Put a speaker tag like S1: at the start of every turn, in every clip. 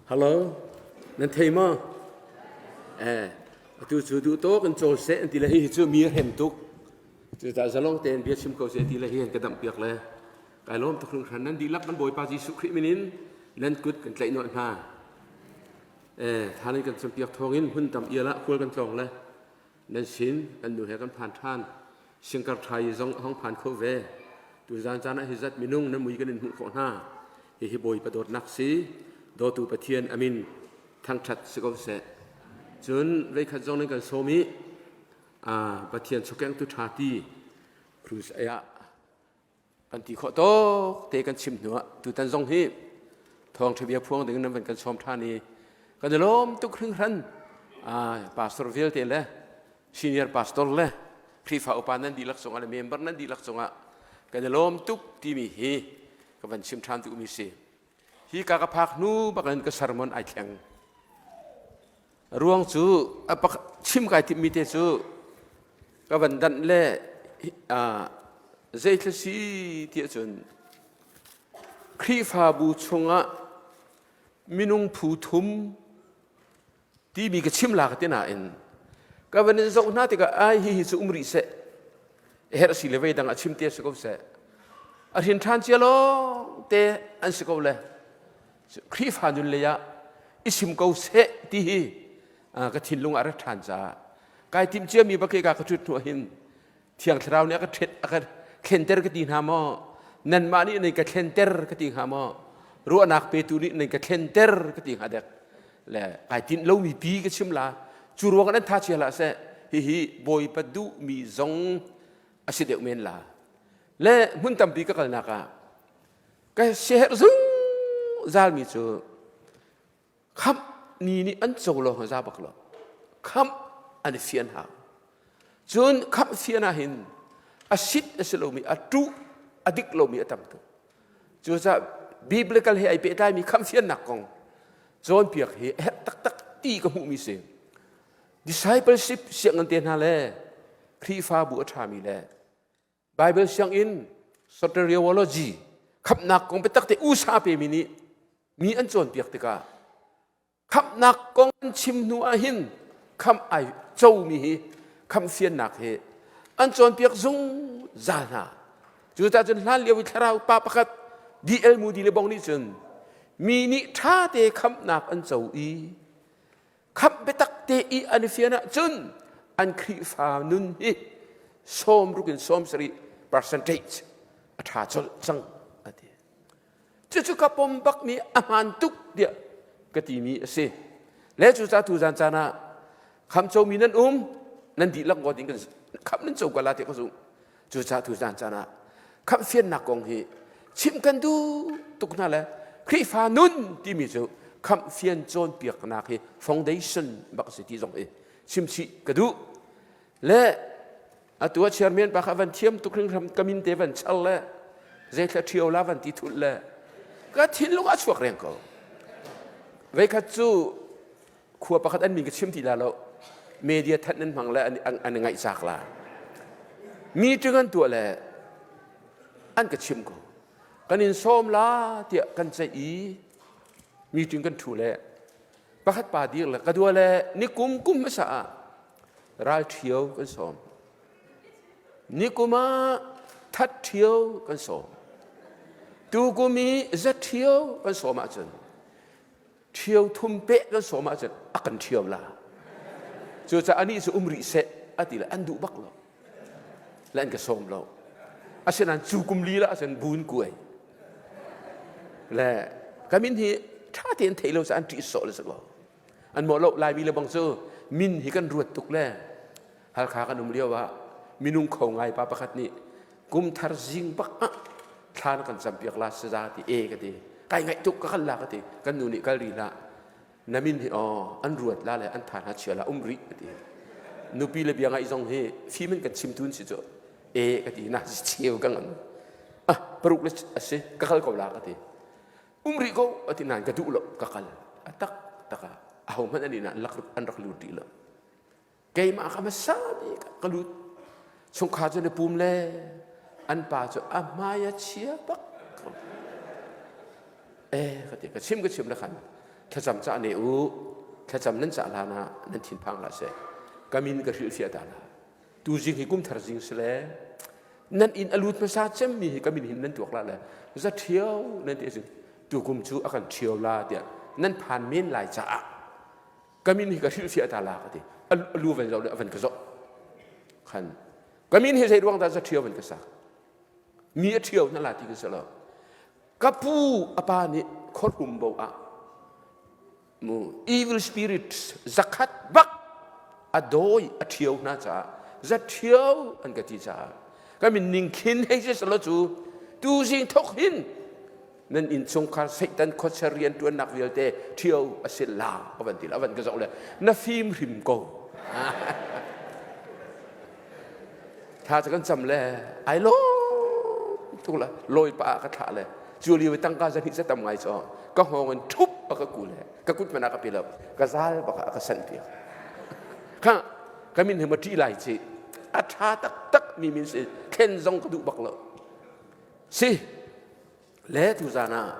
S1: Hello, nan thei maw? Eh, atu cu duh tawk in cawl seh an ti le hi cu mi a hrem tuk. Cucaah zalong tein bia chim ko seh ti le hi an ka damh piak le kai lawm tuk hringhran nan dihlak kan Bawipa Jesuh Khrih min in nan kut kan tlaih nawlh hna. Eh, tha nan kan campiak thawngin hmun tam ial ah khual kan tlawng le nan sin kan nu he kan phan ṭhan. Singkar ṭha i zong a hong phan kho ve. Tuzan caan ah hi zat minung nan mui kan in hmuh khawh hna. Hihi Bawipa dawtnak si. Dawtu Pathian amin thangṭhat si ko seh. Cun veikhat zong nan kan sawm i Pathian chawkengtu ṭha ti cruise ai ah kan ti khawh tawk te kan chim hnu ah tutan zong hi thawngṭha bia phuang ding nan van kan sawm ṭhan i kan i lawm tuk hringhran. Pastor vialte le senior pastor le Khrihfa upa nan dihlak cungah le member nan dihlak cungah kan i lawm tuk timi hi ka van chim ṭhan duhmi si. Hi ka ka phak hnu bakin ka sermon ai thleng. Ruang cu a chim kai timhmi te cu ka van danh le zeithil si ti ahcun Khrihfabu chungah minung phu thum timi ka chim la ka ti nain ka van in zoh hna tikah ai hi hi cu um rih seh herh si le vei dang ah chim te si ko seh a hrin ṭhan cia lawng te an si ko le Khrihfa nun lei ah i sim ko seh ti hi ka thinlung ah rat ṭhan caah kai timh ciami bak ka ka ṭhut hnu hin Thiang Thlarau nih a ka ṭhet a ka thlenter ka ti hna maw? Nanmah nih nan ka thlenter ka ti hnga maw? Ruahnak petu nih nan ka thlenter ka ti hnga dek. Le kai tinh lomi pi ka chim la. Cu ruang nan tha chia hlah seh. Hihi Bawipa duhmi zong a si deuh men la. Le hmun tampi ka kalnak ah ka siaherh zungzalmi cu Khamh ni nih an co lo za bak lo. Khamh an i fian hau. Cun khamh fian ah hin a sit a si lomi, a ṭuh, a dik lomi a tam tuk. Cucaah biblical he ai pehtlaimi khamh fiannak kong cawnpiak hi a herh taktak ti ka hmuhmi si. Discipleship sianginn te hna le Khrihfabu a ṭhami le Bible sianginn soteriology khamhnak kong biatak te usa pemi nih mi an cawnpiak tikah khamhnak kong an chim hnu ah hin khamh ai comi hi khamh fiannak hi an cawnpiak zungzal hna. Cucaah cun hlan lio i thlarau pa pakhat D.L. Moody le bong nih cun mi nih ṭha te khamhnak an co i Khamh biatak te i an i fian ahcun an Khrihfa nun hi 60 in 70 percentage a ṭha colh cang a ti. Cucu ka pom bakmi a hmaan tuk tiah ka timi a si. Le cucaah tuzan caan ah khamcomi nan um nan dihlak ngawt in kan khamh nan co ko la tiah ka zumh. Cucaah tuzan caan ah khamhfiannak kong hi chim kan duh tuk hna le Khrihfa nun timi cu khamhfian cawnpiaknak hi foundation bak a si ti zong hi chimchih ka duh. Le atu a chairman pa kha van thiam tuk hringhran ka min te van char le zeithla ṭhio la van ti thulh le ka thinlung a chuak reng ko. Veikhat cu khua pakhat an min ka chim ti la lo media thanh nan hmang le an i ngaih cak la meeting an tuah le an ka chim ko kan in sawm la tiah kan ceih i meeting kan thu le pakhat pa dir le ka dua le ni kum kum hmasa ah ral ṭhio kan sawm ni kum ah that ṭhio kan sawm tu kum i zat ṭhio kan sawm ahcun ṭhio thum peh kan sawm ahcun a kan ṭhio la. Cucaah anih cu um rih seh a ti le an duh bak lo. Le an ka sawm lo. Asinain cu kum lila ahcun buun kuai. Le ka min hi ṭha tein theih lo caah an ṭih sawh le si ko. An mawh lo Laimi le bang cu min hi kan ruat tuk le Halkha kan um lio ah minung kho ngai pa pakhat nih kum thar zing bak ah thla na kan campiak la saza ti e ka ti kai ngaih tuk ka kal la ka ti kan nu nih kal rih hlah na min hi aw an ruat la le an tha hna chia la um rih ka ti nupi le bia ngaih zong hi fim in kan chim tun si cu e ka ti na cheu ka ngan ah paruk le a si ka kal ko la ka ti um rih ko a ti nain ka duh lo ka kal a tak tak ah aho hmanh an inn ah an rak lut rih lo Keimah kha hmasa bik ah ka lut. Chungkhar cu na pum le an pa cu a hmai a chia bak. Eh ka ti ka chim ka chim le khan thlacam cah ne u thlacam nan cah hlan ah nan thinphang hlah seh ka min ka hrilhfiah ta la tu zing hi kum thar zing si le nan inn a lut hmasa cemmi hi ka min hin nan tuak la le za ṭhio nan ti ahcun tu kum cu a kan ṭhio la tiah nan phan men lai caah ka min hi ka hrilhfiah ta la ka ti a lu van zoh le a van ka zoh khan ka min hi zei ruang dah za ṭhio van ka sak mi a ṭhio hna la ti ka si lo ka pu a pa nih khuahrum bo ah mu evil spirits zakhat bak a dawi a ṭhio hna caah za ṭhio an ka ti caah ka min ning khin hei si salo cu tu zing thok hin nan innchungkhar Satan khuacher rian ṭuannak vialte ṭhio a si la a van ti la a van ka zoh le na fim hrim ko Thla cu kan cam le ai lawm tuk la lawi pa ah ka thlah le cu lio i tangka zahnih za tam ngai cu ka hngawng in ṭhup a ka ku le ka kut hmanh ah ka pe lo ka zal bak ah a ka sanh piak kha ka min hi ma ṭih lai ci a ṭha taktak mi min si thlen zong ka duh bak lo si le tuzan ah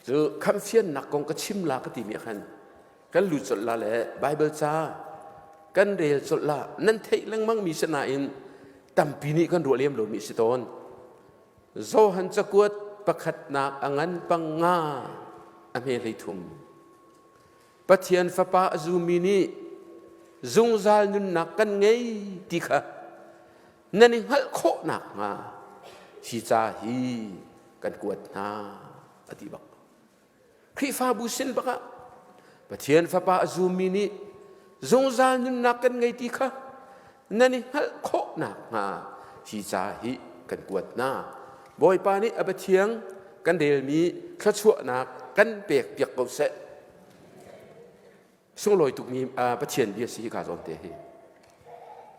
S1: cu khamhfiannak kong ka chim la ka timi ah khan kan lut colh la le Bible ca kan rel colh la nan theih lengmang mi si nain tampi nih kan ruah lem lomi si tawn Johan cakuat pakhatnak a ngan panga a hme hlei thum Pathian fapa a zumi nih zungzal nunnak kan ngei ti kha nan i hngalh khawh nakhnga hi ca hi kan kuat hna a ti bak Khrihfabu sin bak ah Pathian Fapa a zummi nih zungzal nunnak kan ngei ti kha nan i hngalh khawh nakhnga hi ca hi kan kuat hna. Bawipa nih a Pathiang kan relmi thluachuahnak kan pek piak ko seh. Sunglawi tukmi Pathian bia si hi ka zawn te hi.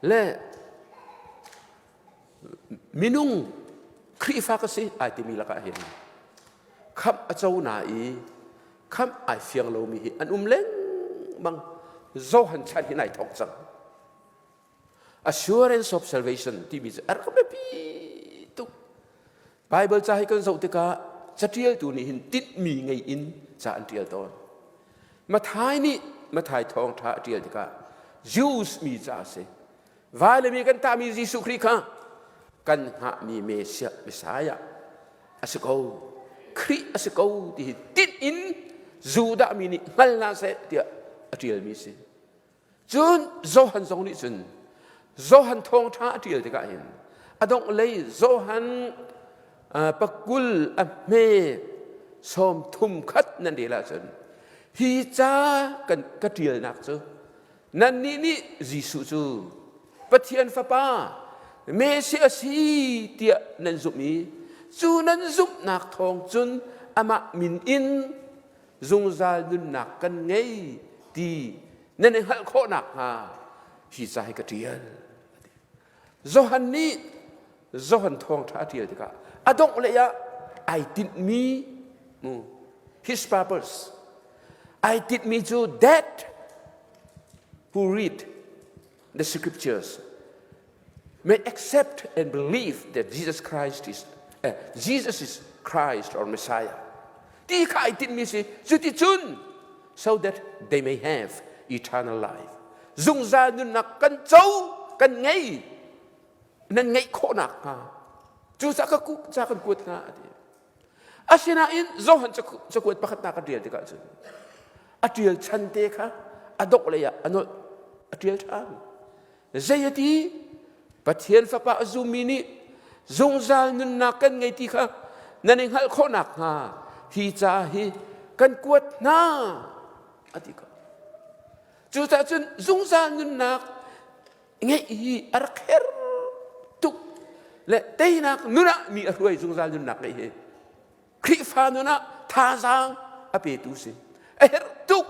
S1: Le minung Khrihfa ka si ai timi lakah hin khamh a co na i khamh ai fiang lomi hi an um lengmang Johan chan hin ai thawk cang assurance of salvation timi cu a rak biapi tuk Bible ca hi kan zoh tikah catialtu nih hin tinhmi ngei in ca an tial tawn Mathai nih Mathai thawngṭha a tial tikah Jews mi ca a si Vailami kan tahmi Jesuh Khrih kha kan hngahmi Messiah Messiah a si ko Khrih a si ko ti hi tinh in Judah mi nih hngal hna seh tiah a ṭialmi a si. Cun Johan zong nih cun Johan thawngṭha a ṭial tikah hin a dongh lei Johan pakul a hme sawm thum khat nan rel ahcun hi ca kan ka ṭialnak cu Nannih nih Jesuh cu Pathian Fapa Messiah a si tiah nan zumh i cu nan zumhnak thawng cun amah min in zungzal nunnak kan ngei ti nan i hngalh khawh nakhnga hi ca hi ka ṭial. Johan nih Johan thawngṭha a ṭial tikah a dongh lei ah ai tinhmi his purpose ai tinhmi cu that who read the scriptures may accept and believe that Jesus Christ is uh, Jesus is Christ or Messiah ti kha ai tinhmi si cuticun so that they may have eternal life zungzal nunnak kan co kan ngei nan ngeih khawh nakhnga cucaah ka ku ca kan kuat hna a ti asinain Johan cakuat pakhatnak a ṭial tikah cun a ṭial chan te kha a dongh lei ah a nolh a ṭial ṭhan zei a ti Pathian Fapa a zummi nih zungzal nunnak kan ngei ti kha nan i hngalh khawh nakhnga hi ca hi kan kuat hna a ti ko cucaah cun zungzal nunnak ngeih hi a rak her tuk le teinak nun ah mi a hruai zungzal nunnak ngeih hi Khrihfa nun ah thazaang a petu si a herh tuk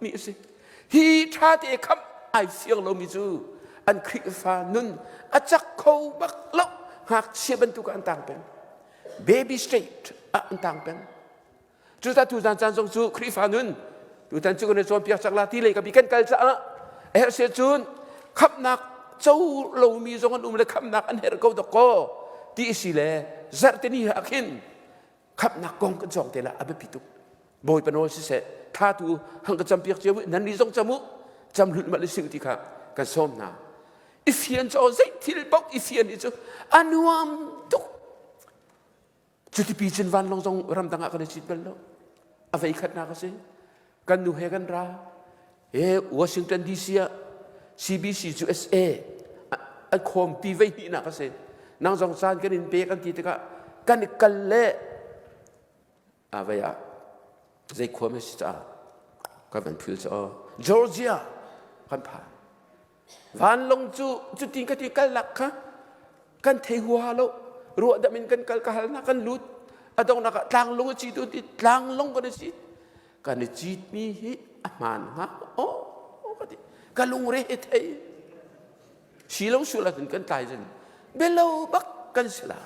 S1: mi a si hi ṭha te khamh ai fiang lomi cu an Khrihfa nun a cak kho bak lo ngakchia bantuk ah an tang peng baby state ah an tang peng Cucaah tuzan caan zong cu Khrihfa nun tutan cu kan i cawnpiak cang la ti lei ka bi kan kal caah a herh sia cun khamhnak co lomi zong an um le khamhnak an herh ko dok ko ti si le zarhteni ah khin. Khamhnak kong kan cawng te la a biapi tuk. Bawipa nawl siseh, tha tu hang ka campiak cio nan nih zong cam u, cam hlut ma le siu ti kha kan sawm hna. I fian cu zei thil paoh i fian hi cu a nuam tuk. Cutipi cun vanlawng zong ramdang ah kan i cit bal lo. A vei khatnak a si. Kan nu he kan ra. He Washington DC ah CBC USA an khawmpi vei hnihnak a si. Nang zong caan kan in pe kan ti tikah kan i kal le a vei ah zei khua me si caah kan van phil cu Georgia kan phan. Vanlawng cu cutin ka ti kalnak kha kan thei huaha lo. Ruahdam in kan kal ka halnak kan lut. A donghnak ah tlanglung a cit ti tlanglung kan i cit. Kan i citmi hi a hmaan hnga aw ka ti. Ka lungre he thei. Si lo sual ahcun kan tlai cun belo bak kan si la.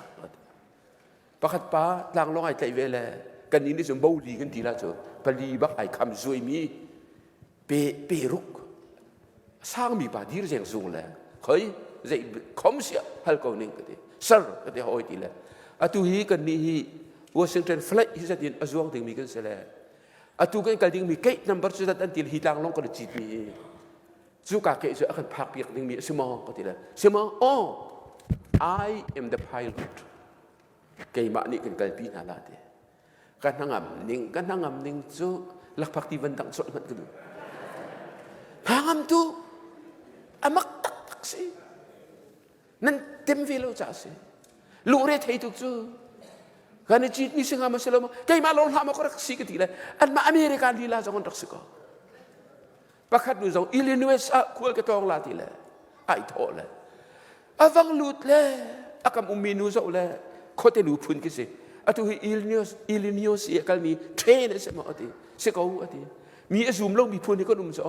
S1: Pakhat pa tlanglawng ai tlaih ve le kan nih nih cun boli kan ti la cu pali bak ai kham zuaimi pe peruk sangmi pa dir zeng zung le khoi zei khom sia hal ko ning ka ti sir ka ti hoi ti le atu hi kan nih hi Washington flight hi zatin a zuang dingmi kan si le atu kan kal dingmi gate number cu zat an ti hi tlang long kan cit mi hi cu ka ke cu a kan phak piak dingmi a si maw ka ti le si maw oh I am the pilot keimah nih kan kalpi hna la ti Ka hnangam ning, ka hnangam ning cu lakphak ti van dangh colh hmanh ka duh. Hnangam tu a mak taktak si. Nan tem ve lo ca si. Lungre thei tuk cu. Kan i cit mi si hnga ma si lo ma keimah lawng hlah ma ka rak si ka ti le anmah America lila zong an rak si ko. Pakhat nu zong Illinois ah khual ka tlawng la ti le ai thawh le a vang lut le a kam ummi nu zoh le khuate nu phun khi si atu hi Illinois Illinois i a kalmi train a si maw ati si ko ati mi a zum lo mi phun hi kan um cu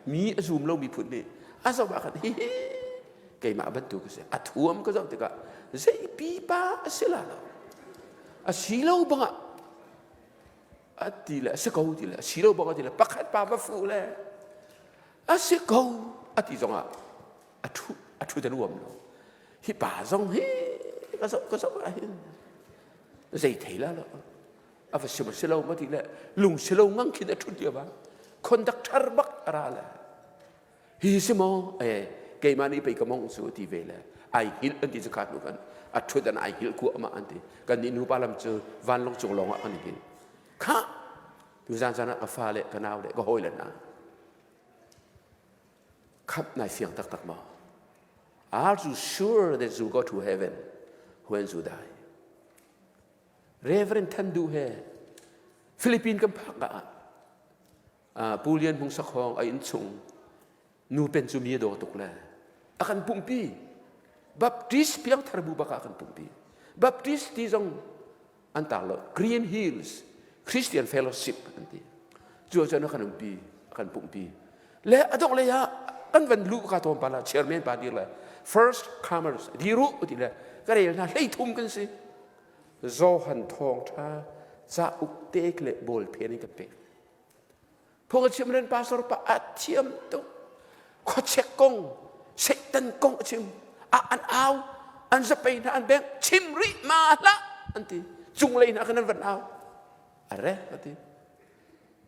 S1: mi a zum lo mi phun nih a zoh ah khan hi hi keimah bantuk si a thuam ka zoh tikah zei pipa a si la lo a si lo bangah a ti le a si ko ti le a si lo bang a ti le pakhat pa va fuh le a si ko a ti zongah a thu a thu te nuam lo hi pa zong hi ka zoh ka zoh ah hin zei thei la lo a va si ma si lo ma ti le lung si lo ngang khin a thut lio ba conductor bak a ra le Hi si maw eh keimah nih pei ka mong cu ti ve le ai hngilh an ti cu kha hnu kan a ṭhut an ai hngilh kuah ma an ti kan nih nupa lam cu vanlawng cung lawng ah kan i hngilh kha tuzan caan ah ka fa le ka nau le ka hawi le hna khamh nai fiang taktak maw Are you sure that you go to heaven when you die? Reverend Than Du he Philippine kan phak ah Pu Lian Hmung Sakhawng a innchung nu pen cu mi a daw tuk le a kan pumpi Baptist piangthar bu bak ah a kan pumpi Baptist ti zong an tar lo Green Hills Christian Fellowship an ti cu cun a kan umpi a kan pumpi le a dongh lei ah kan van luh ka tawn pa la chairman pa dir le first comers diru ti le ka rel hna hlei thum kan si Johan thawngtha cauk tek le ball phen in kan pek Phung a chim len pastor pa a thiam tuk. Khuachek kong, Satan kong a chim. A an au, an zapei hna an beng, chim rih ma hlah an ti. Cunglei hna khan an van au. A re a ti.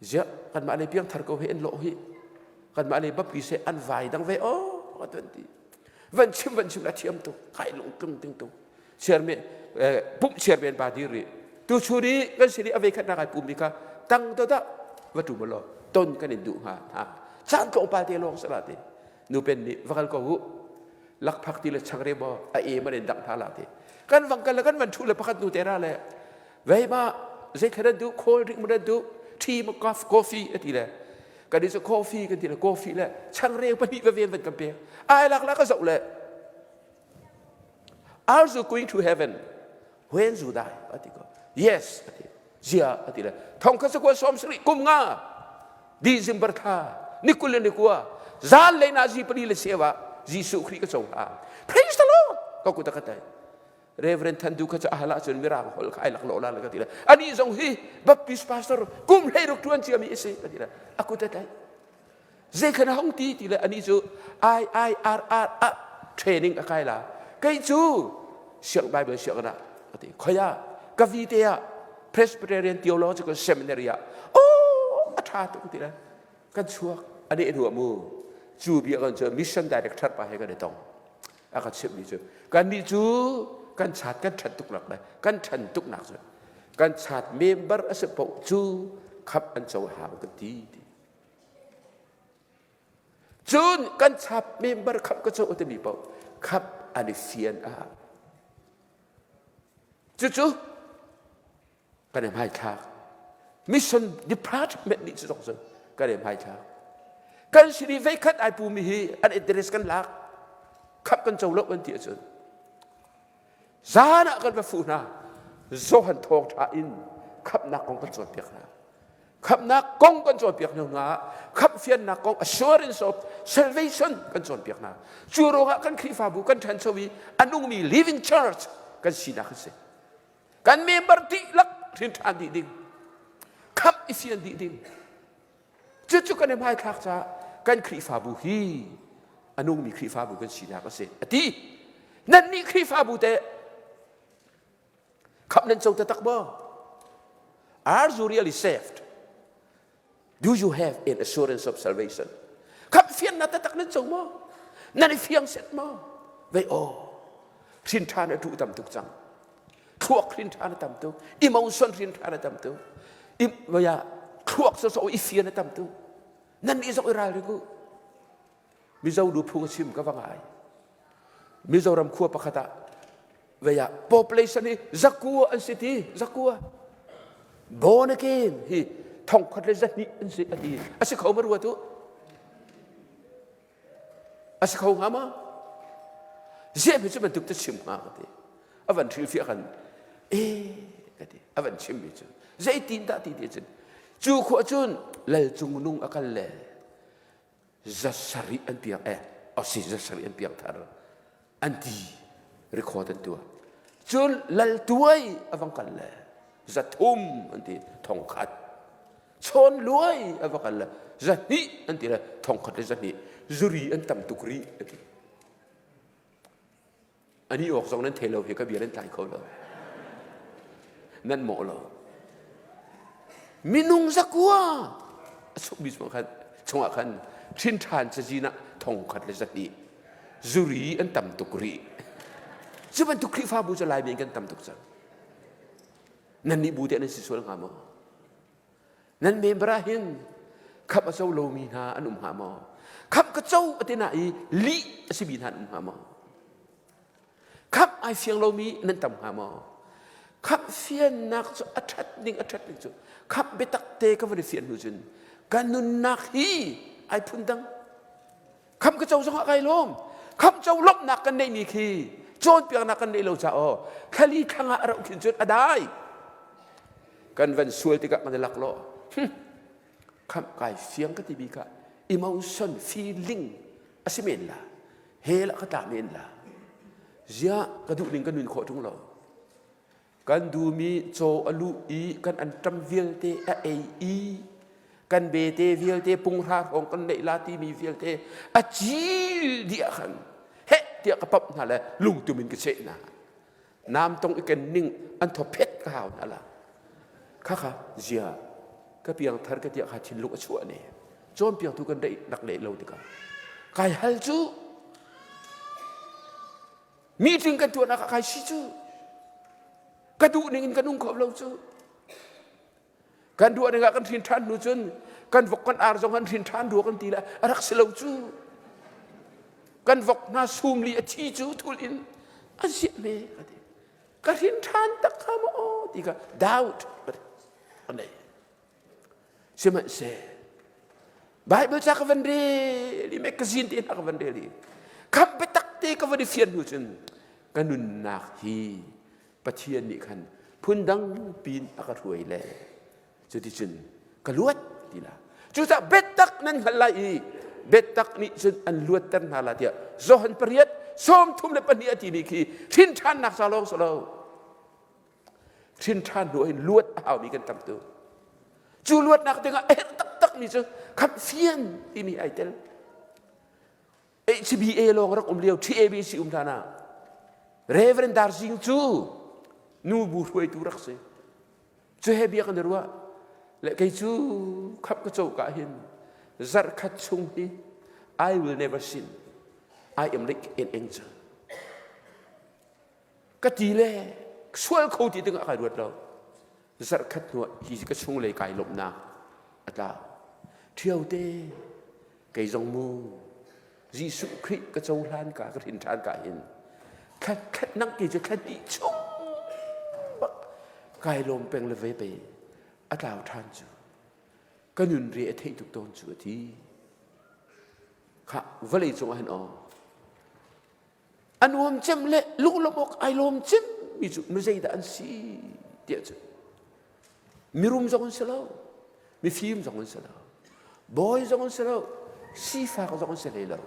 S1: Ziah kanmah lei piangthar ko hi an lawh hi. Kanmah lei bapti se an vai dang ve o an ti. Van chim van chim la thiam tuk. Kai lung tlung ting tuk. Chairman pumh chairman pa dir rih tu chun i kan sin i a veikhat nak ai pum mi kha tang to dah va tu law ton kan in duh hnga ha caan tlawmpal te lawng sala ti nu pen nih va kal ko u lakphak ti le changre maw a e man in dang hna la ti kan vang kal le kan van thu le pakhat nu te ra le vei ma zei thla nan duh cold drink ma nan duh tea ma coffee a ti le kan i cu coffee kan ti le coffee le changreu pahnih va ven van kan pek ai lak la ka zoh le Are you going to heaven when you die? Ati ko. Yes. Ati. Zia ati le. Thong kha sakua som sri kum nga. December thla ni kul le ni kua zan le na zi pali le sewa Jesuh Khrih ka co hna. Praise the Lord. Ka kuta ka tai. Reverend Thandu kha cha ahala cun mirang hol kha ai lak lo la ka ti le. Ani zong hi Baptist pastor kum hlei ruk tuan cia mi isi ka ti le. Akuta tai. Zei khan a hong ti ti le anih cu I I R R a training a kai la. Kei cu siang Bible siang ah a ti. Khoi ah ka vi te ah. Presbyterian Theological Seminary ah oh a ṭha tuk ti le kan chuak a neh hnu ah mu cu bia kan cu mission director pa he kan i tong a ka chimhmi cu kannih cu kan chat kan ṭhan tuk nak le kan ṭhan tuk nak cu kan chat member a si paoh cu khap an co hau kan ti ti Cun kan chap member khap ka co timi paoh khap an i fian ah cucu kan i hmaithlak. Mission department nih cu zong cun kan i hmaithlak. Kan sin i veikhat ai pumi hi an address kan lak khap kan co lo kan ti ahcun zan ah kan va fuh hna Johan thawngṭha in khamhnak kong kan cawnpiak hna. Khamhnak kong kan cawnpiak hna hna khamhfiannak kong assurance of salvation kan cawnpiak hna. Cu ruangah kan Khrihfabu kan ṭhancho i a nungmi living church kan sinak a si. Kan member dihlak hrin ṭhan dih ding. Khamh i fian dih ding. Cucu kan i hmaithlak caah kan Khrihfabu hi a nungmi Khrihfabu kan sinak a si. A ti. Nannih Khrihfabu teh Khamh nan co taktak maw? Are you really saved? Do you have an assurance of salvation? Khamh fiannak taktak nan co maw? Nan i fiang set maw? Vei aw, hrin ṭhan a duh tam tuk cang. Thluak hrin ṭhan a tam tuk. Emotion hrin ṭhan a tam tuk. Vei ah thluak soso i fian a tam tuk. Nan nih zong i ralring u. Mizo nu phung a chim ka va ngai. Mizoram khua pakhat ah vei ah population hi zakua an si ti zakua born again hi thongkhat le zahnih an si a ti a si kho ma ruat u a si kho hnga ma ziah mi cu bantuk te chim hnga ka ti a van hrilhfiah kan e ka ti a van chim mi cu zeitin dah ti ti cun cu khua cun lal cung nung a kal le 700 an piang eh osi 700 an piang thar an ti record an tuah cun lal tuai a vang kal le 300 an ti 1000 chawn luai a va kal le 200 an ti le 1000 le 200 zuri an tam tuk rih a ti Ani awk zong nan thei lo hi ka bia nan tlai kho lo. Nan mawh lo. Minung zakua a chukmi chungah khan chungah khan hrin ṭhan cazin ah 1000 le 200 zuri an tam tuk rih. Cu bantuk Khrihfabu cu Laimi in kan tam tuk cang. Nannih bu te nan si sual hnga maw? Nan member ah hin khamh a co lomi hna an um hnga maw? Khamh ka co a ti na i lih a simi hna an um hnga maw? Khamh ai fiang lomi nan tam hnga maw? Khamh fiannak cu a ṭhat ning a ṭhat ning cu khamh biatak te ka van i fian hnu cun ka nunnak hi ai phun dang. Khamh ka co zongah kai lawm. Khamh co lawmhnak kan neihmi khi cawnpiaknak kan neih lo caah aw thlali thlang ah a rauh khin cun a dai. Kan van sual tikah kan i laklawh. Khamh kai fiang ka ti bik ah emotion feeling a si men la. Hell ah ka tla men la. Ziah ka duh ning ka nun khawh ṭung lo. Kan duhmi caw a luh i kan anṭam vialte a ei i kan bete vialte punghra hrawng kan neih la timi vialte a cil dih ah khan heh tiah ka pamh hna le lungtum in ka cheh hna. Namtong i ken ning an thawphet ka hau hna la. Khakha zia ka piangthar ka tiah kha thinlung a chuah ne. Cawnpiaktu kan reih rak leh lo tikah kai hal cu Meeting kan tuahnak ah kai si cu. Ka duh ning in ka nung kho lo cu. Kan duh ning ah kan hrin ṭhan hnu cun kan vok kan ar zong kan hrin ṭhan rua kan ti le a rak si lo cu. Kan vok hna sum li a thi cu thul in an siah me ka ti. Ka hrin ṭhan tak kha maw ti ka doubt ka nei. Sihmanhseh Bible ca ka van rel i magazine te hna ka van rel i khamh biatak te ka van i fian hnu cun ka nunnak hi Pathian nih khan phundang pin a ka hruai le cuticun ka luat ti la cucaah biatak nan hngalh lai i biatak nih cun an luatter hna la tiah Johan 8:32 a timi khi hrin ṭhannak ca lawng si lo Hrin ṭhan hnu hin luat a haumi kan tam tuk. Cu luatnak dingah a herh taktakmi cu khamh fian timi ai tel. HBA lawng rak um lio TABC um hlan ah Reverend Dar Zing cu nu bu hruaitu rak si. Cu he bia kan i ruah. Le kei cu khap ka co ka hin zarh khat chung hi I will never sin. I am like an angel. Ka ti le sual kho ti ding ah kai ruat lo. Zarh khat hnu ah hi ka chung lei kai lawmhnak a tlau. Ṭhio te kei zong mu Jesuh Khrih ka cohlan ka ka hrin ṭhan ka hin thla thla nang ke cu thla hnih chung bak kai lawm peng le ve pe a tlau ṭhan cu ka nun re a theih tuk tawn cu a ti kha vawlei cung ah hin aw a nuam cem le lunglawmh awk ai lawm cem mi cu mi zeidah an si tiah cun mirum zong an si lo mifim zong an si lo bawi zong an si lo sifak zong an si hlei lo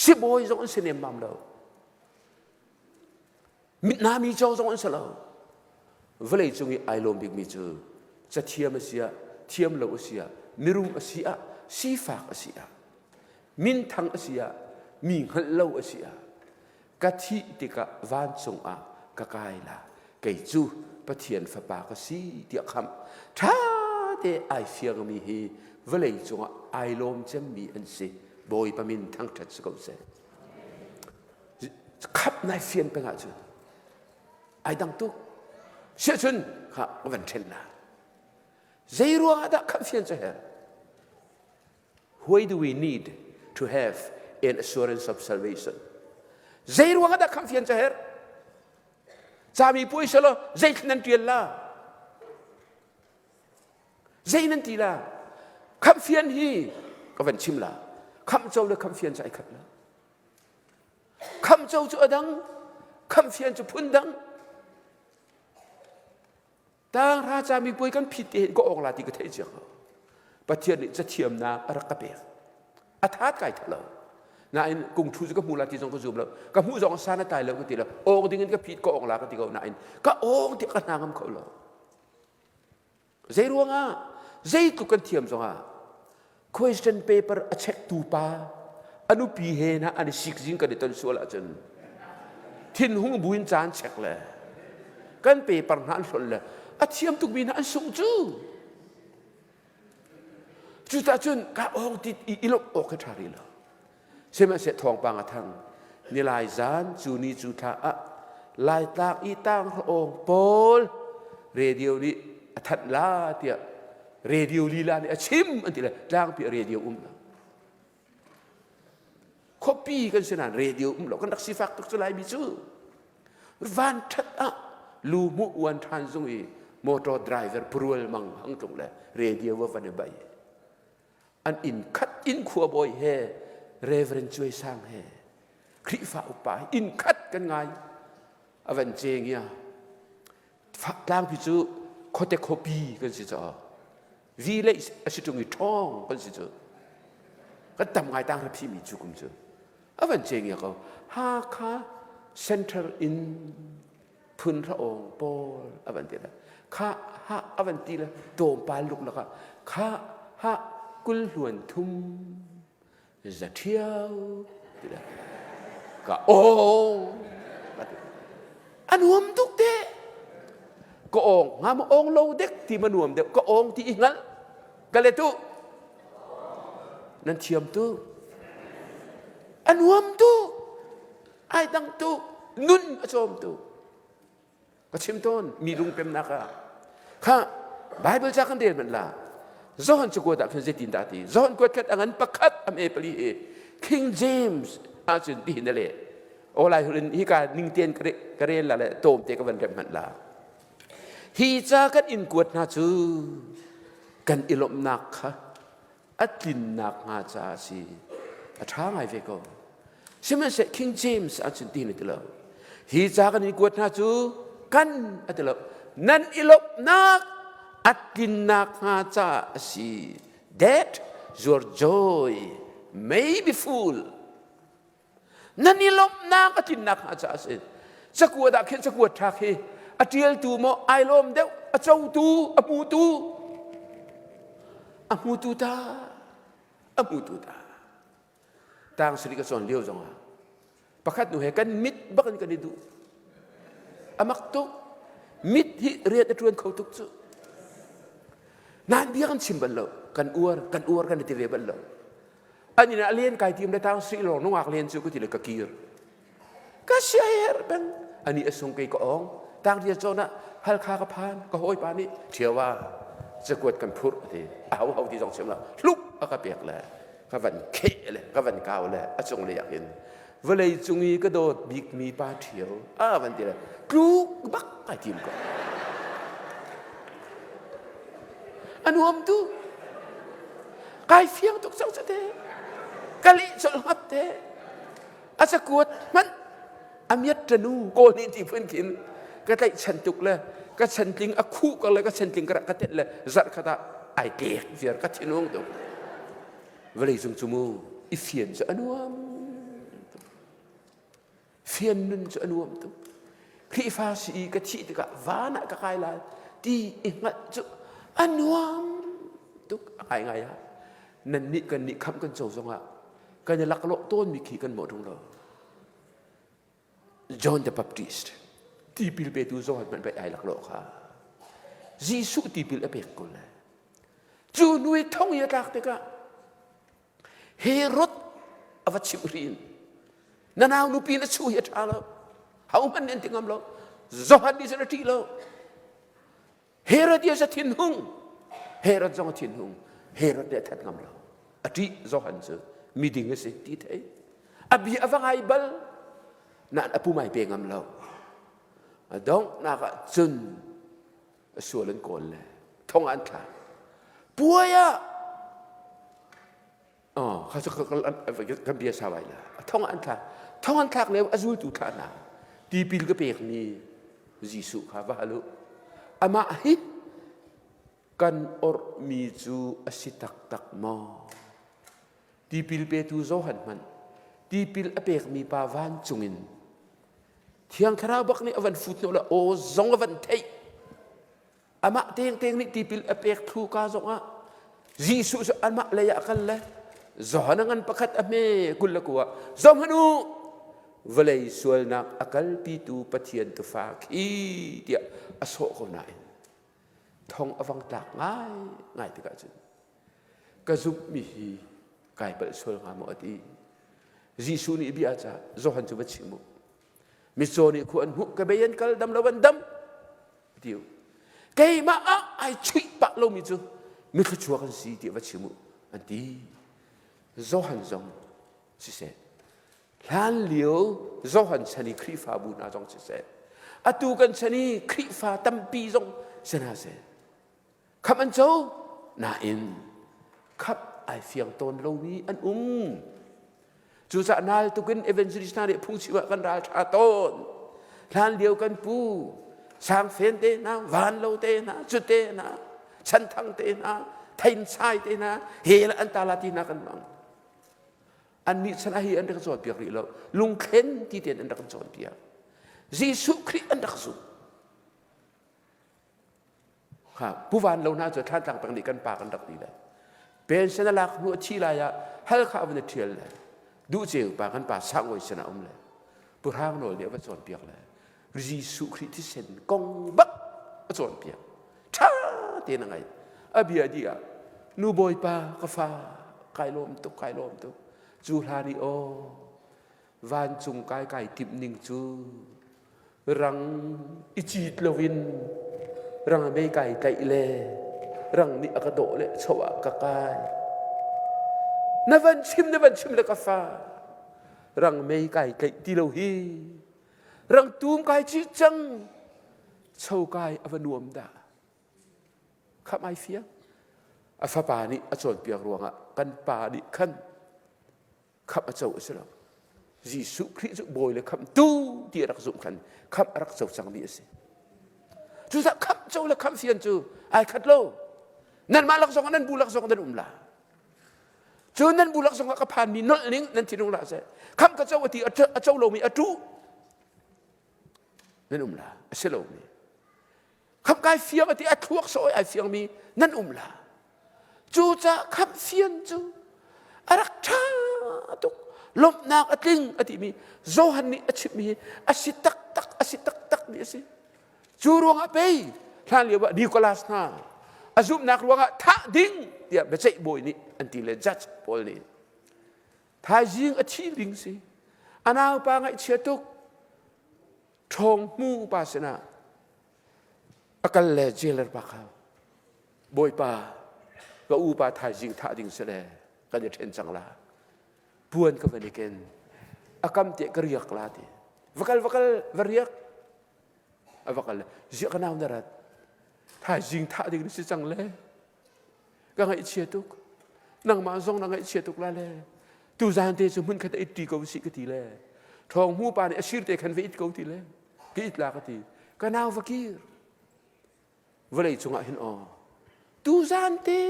S1: sibawi zong an si nemmam lo nami cawng zong an si lo vawlei cung i ai lawm bikmi cu cathiam a si ah thiam lo a si ah mirum a si ah sifak a si ah minthang a si ah mi hngalh lo a si ah ka thih tikah vancung ah ka kai la kei cu Pathian fapa ka si tiah khamh ṭha te ai fiangmi hi vawlei cungah ai lawm cemmi an si Bawipa min thangṭhat si ko seh khap nai fian peng ahcun ai dang tuk siahcun kha ka van ṭhen la zei ruangah dah khamh fian cu herh Why do we need to have an assurance of salvation? Zei ruang ah dah khamhfian cu herh? Cami puai selaw zei nan tial la? Zei nan ti la? Khamhfian hi ka van chim la. Khamhco le khamhfian cu ai khat lo. Khamhco cu a dang, khamhfian cu phun dang. Tanghra camipuai kan phit te hin ka awk la ti ka theih cia ko. Pathian nih cathiamnak a rak ka pek. A that kai tha lo. Nain kung thu cu ka hmu la ti zong ka zum lo. Ka hmuh zong san a tai lo ka ti lo. Awk ding in ka phit ka awk la ka ti ko nain ka awk ti ka hna ngam kho lo. Zei ruangah zeitluk kan thiam zongah question paper a checktu pa a nupi he na an i sik zing kan i ton sual ahcun thinhung buin caan check le kan paper hna an hlol le a thiam tukmi hna an sung cu cucah cun ka awng ti i lawmh awk hi ṭha rih lo Sihmanhseh thawngpang a thang. Nilai zan cu ni cu thla ah Laitlak i tanghra-awng pawl radio nih a thanh la tiah radio lila nih a chim an ti le tlangpi ah radio um lo. Khuapi kan si nain radio um lo kan rak sifak tuk cu Laimi cu. Van ṭhat ah lu hmuh uan ṭhan zung i motor driver purual mang hang tlung le radio va van i bai. An inn khat inn khuabawi he Reverend Cuai Sang he Khrihfa upa he inn khat kan ngai. A van ceng ia. Tlangpi cu khuate khuapi kan si caah village a si ṭung i ṭhawng kan si cu. Kan tam ngai tang ra phimi cu kum cu. A van ceng ia ko. Hakha Central in phun ra awng pawl a van ti le kha ha a van ti le tlawmpal luk lakah kha ha kul hluan thum za ṭhiau ti le ka awng a nuam tuk te ka awng nga ma awng lo dek ti ma nuam deuh ka awng ti i hngalh ka le tu nan thiam tu a nuam tu ai dang tu nun a cawm tu ka chim tawn mi lungpemnak ah kha Bible ca kan rel hmanh la Johan cakuat ah khan zeitin dah ti Johan kuat khat a ngan pakhat am e pali e King James ahcun ti hin a leh awlai hulin hika ning ten ka rel la le tawm te ka van rem hmanh la hi ca kan in kuat hna cu kan i lawmhnak kha a tlinnak hnga caah a si. A ṭha ngai ve ko. Sihmanhsehlaw King James ahcun ti na ti lo. Hi ca kan in kuat hna cu kan a ti lo. Nan i lawmhnak a tlinnak hnga caah a si. That your joy may be full. Nan i lawmhnak a tlinnak hnga caah a si. Cakuat ah khin cakuat ṭha khi a ṭialtu maw ai lawm deuh, a cotu, a hmutu, a hmutu ta, a hmutu ta. Tang sari ka cawn lio zongah pakhat nu he kan mit bak in kan i duh. A mak tuk. Mit hi rian a ṭuan kho tuk cu. Nan bia kan chim bal lo. Kan uar, kan uar kan i ti ve bal lo. An inn ah len kai tim le tang sui lawng nungak len cu ka ti le ka kir. Ka sia her peng. Ani a sung kei ka ong. Tang ria cawn ah halkha ka phan ka hawipa nih ṭhiawa cakuat kan phurh ti a ho ho ti zong chim lo hluk a ka pek le ka van kheh le ka van kau le a cung lei ah hin vawlei cung i ka dawt bikmi pa ṭhio a van ti le tluk bak ai tim ko a nuam tu kai fiang tuk cang cu te ka leh colh hngap te a cakuat hmanh a miat ṭanu kawl nih ti phun khin ka tlaihchan tuk le ka chantling a khuh ko le ka chantling ka rak ka tenh le zarh khat ah ai tlek viar ka thinung tuk vawlei cung cu mu i fian cu a nuam tuk fian nun cu a nuam tuk Khrihfa si i ka thih tikah van ah ka kai lai ti i hngalh cu a nuam tuk a ngai ngai ah nan nih kan nih khamh kan co zongah kan i laklawh tawnmi khi kan mawh ṭung lo John the Baptist tipil petu Johan hmanh pei ai laklawh kha Jesuh tipil a pek ko le cu nu i thong i a tlak tikah Herod a va chimh hrin na nau nupi na chu hi a ṭha lo hohmanh nih an ti ngam lo Johan nih cun a ṭih lo Herodias a thinhung Herod zong a thinhung Herod nih a that ngam lo a ṭih Johan cu miding a si ti thei a bia a va ngai bal nain a pum ai pe ngam lo a donghnak ah cun a sual an kawl le thong an thlak puai ah Oh, kha cu kan bia sau ai la. Thong an thlak. Thong an thlak lio a zultu thlah hna. Tipil ka pekmi Jesuh kha va hal u. Amah hi kan orhmi cu a si taktak maw? Tipil petu Johan hmanh tipil a pekmi pa vancung in Thiang Thlarau bak nih a van fut hnawh le aw zong a van theih. Amah tengteng nih tipil a pek thlu ka zongah Jesuh cu amah lei ah kal le Johan a ngan pakhat a hme 29 zohhmanh u vawlei sualnak a kalpitu Pathian tufa khi tiah a sawh ko nain thong a vang tlak ngai ngai tikah cun ka zumhmi hi kai palh sual hnga maw a ti Jesuh nih bia ca Johan cu va chim u Mitcaw nih khu an hmuh ka bei an kal dam lo an dam ti u keimah ah ai chuih pah lomi cu mithluachuak an si ti va chim u an ti Johan zong siseh hlan lio Johan chan i Khrihfabu hna zong siseh atu kan chan i Khrihfa tampi zong si hna seh Khamh an co nain khamh ai fiang tawn lomi an um. Cucaah nal tukin evangelist hna nih phungchim ah kan ral ṭha tawn. Hlan lio kan pu sangfen te hna, vanlo te hna, cute hna, chanthang te hna, theinsai te hna, he le an tala ti hna kan mang. Annih chan ah hi an rak cawnpiak rih lo. Lungthlen ti tein an rak cawnpiak. Jesuh Khrih an rak zumh. Kha Pu Van Lo hna cu Thlantlang peng nih kan pa kan rak ti le pension a lak hnu a thi lai ah Halkha van i ṭhial le Duh Ceu pa kan pa Sangawi sin ah um le Pu Hrang Nawl nih a va cawnpiak le Jesuh Khrih thisen kong bak a cawnpiak ṭha tein a ngaih a bia dih ah nu bawipa ka fa kai lawm tuk kai lawm tuk cu hlan i aw vancung kai kai timh ning cu rang i cit loin rang a mei kai tlaih le rang nih a ka dawh le cho ah ka kai na van chim na van chim le ka fa rang mei kai tlaih ti lo hi rang tum kai ci cang cho kai a va nuam dah khamh ai fiang a fapa nih a cawnpiak ruangah kan pa nih khan khamh a co a si lo Jesuh Khrih cu bawi le khamhtu ti a rak zumh khan khamh a rak co cangmi a si cucaah khamh co le khamh fian cu ai khat lo nanmah lak zongah nan bu lak zongah nan um la cu nan bu lak zongah ka phanmi nolh ning nan thinung la seh khamh ka co a ti a co lomi a tu nan um la a si lomi Khamh kai fiang a ti a thluak sawi ai fiangmi nan um la. Cucaah khamh fian cu a rak ṭha tuk. Lawmhnak a tling a timi Johan nih a chimmi hi a si taktak a si taktak mi a si. Cu ruangah pei hlan lio ah Nicholas hna. A zumhnak ruangah thah ding tiah biaceih bawi nih an ti le judge pawl nih. Thaizing a thi ding si. A naupa ngaihchia tuk. Ṭhawng hmu pa sinah a kal le jailer pa kha Bawipa ka upa thaizing thah ding si le kan i ṭhen cang la. Puan ka van i ken. A kam te ka riak la ti. Va kal va kal va riak. A va kal ziah ka nau na rat. Thaizing thah ding na si cang le. Ka ngaihchia tuk. Nangmah zong na ngaihchia tuk la le. Tuzaan te cu hmun khat it ti ko si ka ti le. Ṭhawng hmu pa nih a sir te khan va it ko ti le. Ka it la ka ti. Ka nau va kir. Vawlei cungah hin aw. Tuzaan te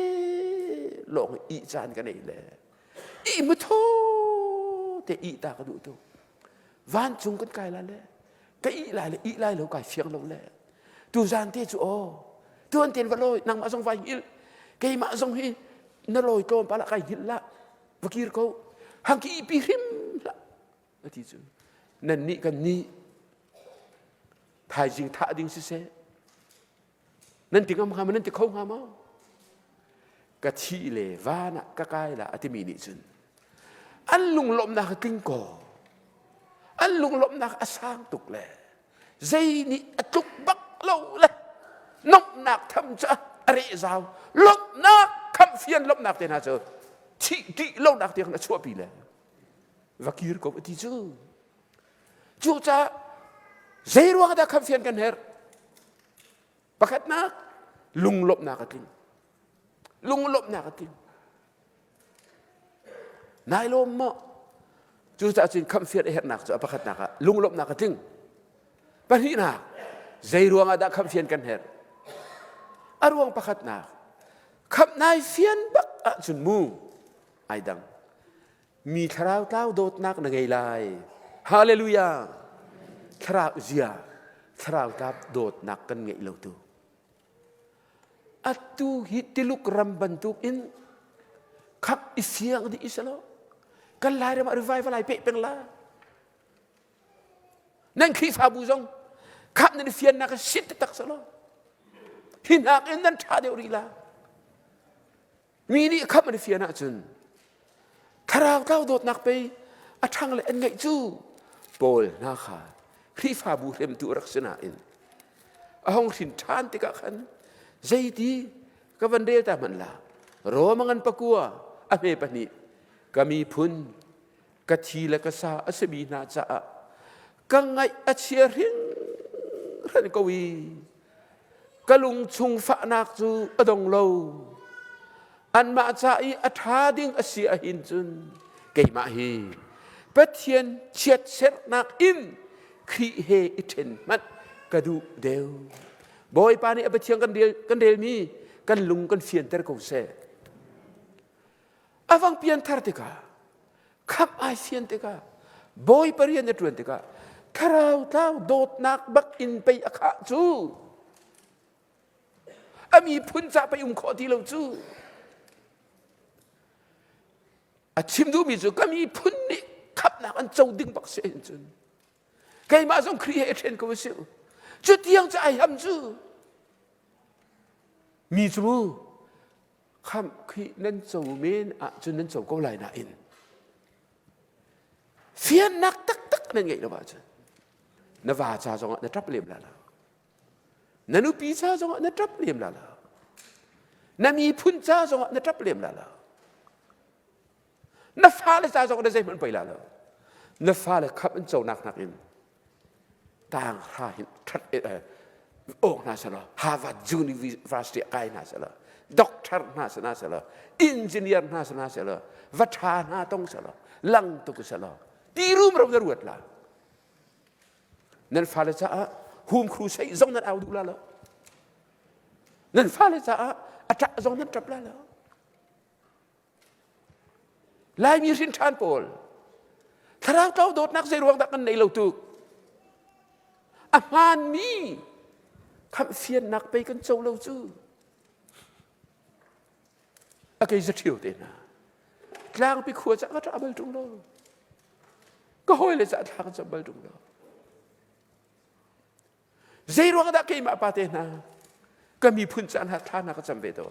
S1: lawng ih caan ka nei le. Ih muthaw te ih ta ka duh tuk. Vancung kan kai la le. Ka ih lai le ih lai lo kai fiang lo le. Tuzaan te cu aw tuan ten va lawi nangmah zong vai hngilh keimah zong hi na lawi tlawmpal ah kai hngilh lah va kir ko hang ki pi hrim hlah ati cu nan nih kan nih thaizing thah ding siseh nan ti ngam hnga maw nan ti kho hnga maw ka thi le van ah ka kai la atimi nih cun an lunglawmhnak a tling ko an lunglawmhnak a sang tuk le zei nih a tluk bak lo le nomhnak tham cu a reh zau lawmhnak khamhfian lawmhnak te hna cu thih ṭih lonak tiang a chuahpi le va kir ko ti cu cucaah zei ruang dah khamhfian kan herh pakhatnak lunglawmhnak a tling lunglawmhnak a tling Nai lawm maw? Cucaah cun khamhfian a herhnak cu a pakhatnak ah lunglawmhnak a tling. Pahnihnak, zei ruangah dah khamhfian kan herh? A ruang pakhatnak, khamh nai fian bak ahcun mu ai dang. Mi thlarau tlau dawtnak na ngei lai. Hallelujah! Thlarau zia, thlarau tlau dawtnak kan ngeih lo tu. Atu hi Tiluk ram bantuk in khap i siang dih i selaw kan Lairam ah revival ai peh peng la. Nan Khrihfabu zong khap nan i fiannak a sit taktak selaw hi nakin nan ṭha deuh rih la. Mi nih khamh an i fian ahcun thlarau tlau dawtnak pei a ṭhang le an ngeih cu Paul hna kha Khrihfabu hremtu a rak si nain a hong hrin ṭhan tikah khan zeiti ka van rel ta hmanh la Roma ngan pakua a hme pahnih ka miphun ka thi le ka sa a simi hna caah ka ngaih a chia hringhran ko i ka lung chung fahnak cu a dong lo anmah ca i a ṭha ding a si ahhin cun keimah hi Pathian chiatserhnak in Khrih he i ṭhen hmanh ka duh deuh Bawipa nih a Pathian kan rel kan relmi kan lung kan fianter ko seh a vang pianthar tikah khamh ai fian tikah Bawipa rian a ṭuan tikah thlarau tlau dawtnak bak in pei a khah cu a miphun ca pei um khawh ti lo cu a chim duhmi cu ka miphun nih khamhnak an co ding bak si hin cun keimah zong Khrih he i ṭhen ko si cu tiang cu ai ham cu mi cu mu khamh Khrih nan co men ahcun nan co ko lai nain fiannak taktak nan ngeih lo ahcun na va ca zongah na ṭap lem la lo na nupi ca zongah na ṭap lem la lo na miphun ca zongah na ṭap lem la lo na fale ca zongah na zeihmanh poi la lo na fale khamh an conak nakin tang hra hin ṭhat awk hna selaw Harvard University ah kai hna selaw doctor hna sena selaw engineer hna sena selaw va ṭha hna tong selaw lang tuk selaw ti rumro na ruat la nan fale caah home crusade zong nan au duh la lo nan fale caah a ṭah zong nan ṭap la lo Laimi hrinṭhan pawl thlarau tlau dawtnak zei ruang dah kan nei lo tuk a hmaanmi khamhfiannak pei kan co lo cu a kei zaṭhio te hna tlangpi khua cah ka ṭah bal ṭung lo ka hawile cah thla ka cam bal ṭung lo zei ruang dah keimah pa te hna? Ka miphun caan ha thla na ka cam ve to.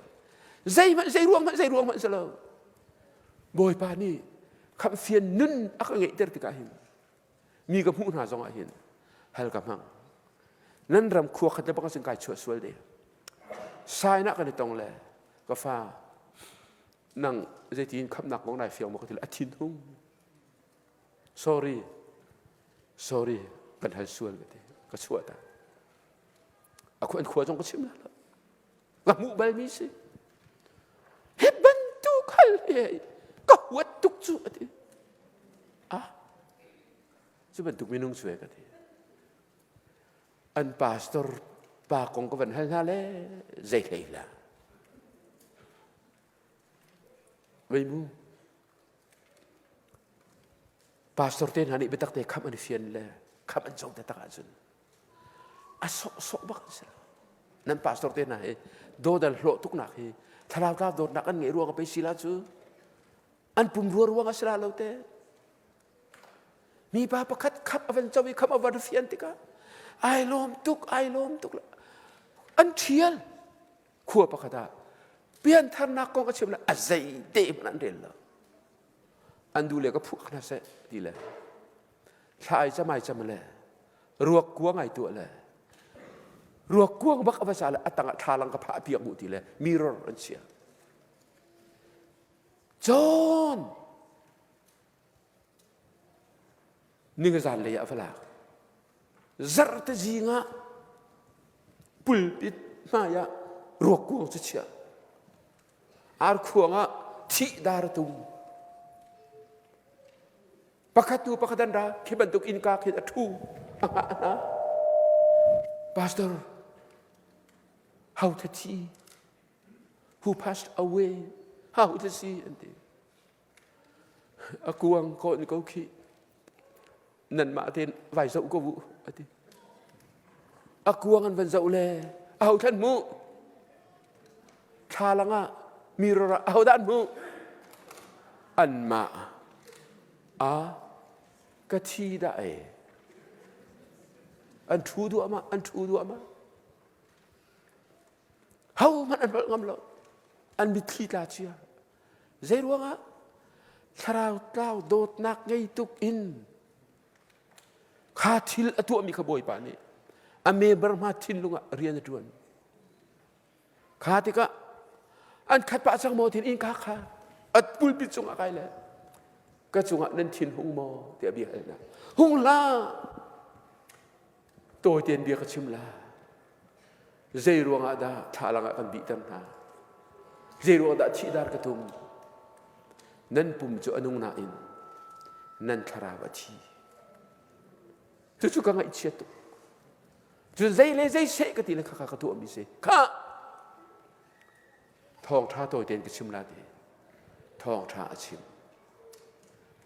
S1: Zeihmanh zei ruang hmanh zei ruang hmanh si lo. Bawipa nih khamhfian nun a ka ngeihter tikah hin mi ka hmuh hna zongah hin hal ka hmang. Nan ram khua khat le bang sin kai chuah sual de. Sain ah kan i tong le ka fa nang zeitin khamnak kong nai fiang maw ka ti le a thin hung. Sorry, sorry, kan hal sual ka ti. Ka chuah ta. A khua an khua zong ka chim la lo. Ka hmuh balmi si. Hi bantuk hal hi ka huat tuk cu a ti. Ah, cu bantuk minung cu ka ti. An pastor pa kong ka van hal hna le zei hlei la. Vei mu. Pastor te hna nih biatak te khamh an i fian le khamh an co taktak ahcun a sawhsawh bak an si lo. Nan pastor te hna hi dawt an hlawh tuknak hi thlarau tlau dawtnak an ngeih ruang a pei si la cu an pum rua ruang a si la lo te. Mipa pakhat khamh a van co i khamh a van fian tikah ai lawm tuk ai lawm tuk an ṭhial khua pakhat ah piantharnak kong a chim le a zei te hmanh an rel lo an duh le ka phuak hna seh ti le thla ai cam ai cam le ruak kuang ai tuah le ruak kuang bak a va sa le a tangah thlalang ka phah piak mu ti le mirror an chia John ningazan lei ah va lak zarhte zing ah pulpit hmai ah ruak kuang cu chiah arkhuang ah thih dar a tum pakhat hnu pakhat an ra khi bantuk innka khin a ṭhu a hngah hna pastor how the thi who passed away how the si an ti A kuang kawn ko khih. Nanmah tein vai zoh ko u a ti. A kuang an van zoh le aho thlan hmuh? Thlalang ah mirror ah ahodah an hmuh? Anmah a ka thi dah e. An ṭhu duahmah, an ṭhu duahmah. Hohmanh an holh ngam lo. An mitthli tla cia. Zeiruangah? Thlarau tlau dawtnak ngei tuk in kha thil a tuahmi kha Bawipa nih a member hma thinlung ah rian a ṭuan. Kha tikah an khat pah cang maw tin innka kha a pulpit cungah kai le ka cungah nan thin hung maw tiah bia halnak. Hung hlah! Tawi tein bia ka chim la. Zei ruangah dah thlalang ah kan bihter hna? Zei ruangah dah thihdar ka tum? Nan pum cu a nung nain nan thlarau a thi. Cucu ka ngaihchia tuk. Cun zei le zei seh ka ti le khakha ka tuahmi si. Kha! Thawngṭha tawi tein ka chim la ti. Thawngṭha a chim.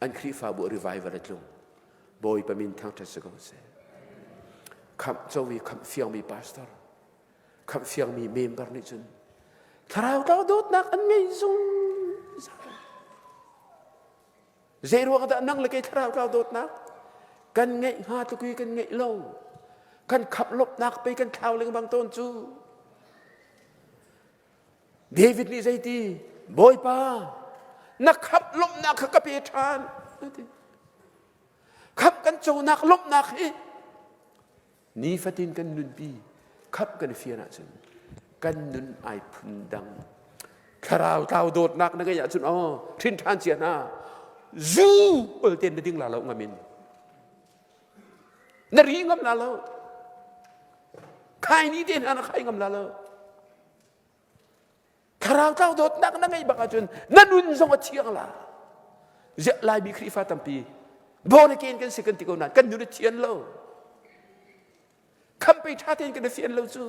S1: An Khrihfabu revival a tlung. Bawipa min thangṭhat si ko seh. Khamh covi khamh fiangmi pastor, khamh fiangmi member nih cun thlarau tlau dawtnak an ngei zungzal. Zei ruang dah nang le kei thlarau tlau dawtnak kan ngeih hnga tluk i kan ngeih lo. Kan khamh lawmhnak pei kan thlau lengmang tawn cu. David nih zeiti Bawipa na khamh lawmhnak kha ka pe ṭhan a ti. Khamh kan conak lawmhnak hi nifatin kan nunpi khamh kan i fian ahcun kan nun ai phun dang. Thlarau tlau dawtnak na ngeih ahcun aw ṭhin ṭhan cia hna zu olten na ding la lo ngamin na ri ngam la lo khai ni te hna na khai ngam la lo Thlarau tlau dawtnak na ngeih bak ahcun na nun zong a thiang la. Ziah Laimi Khrihfa tampi born again kan si kan ti ko nain kan nun a thian lo. Khamh ṭha tein kan i fian lo cu.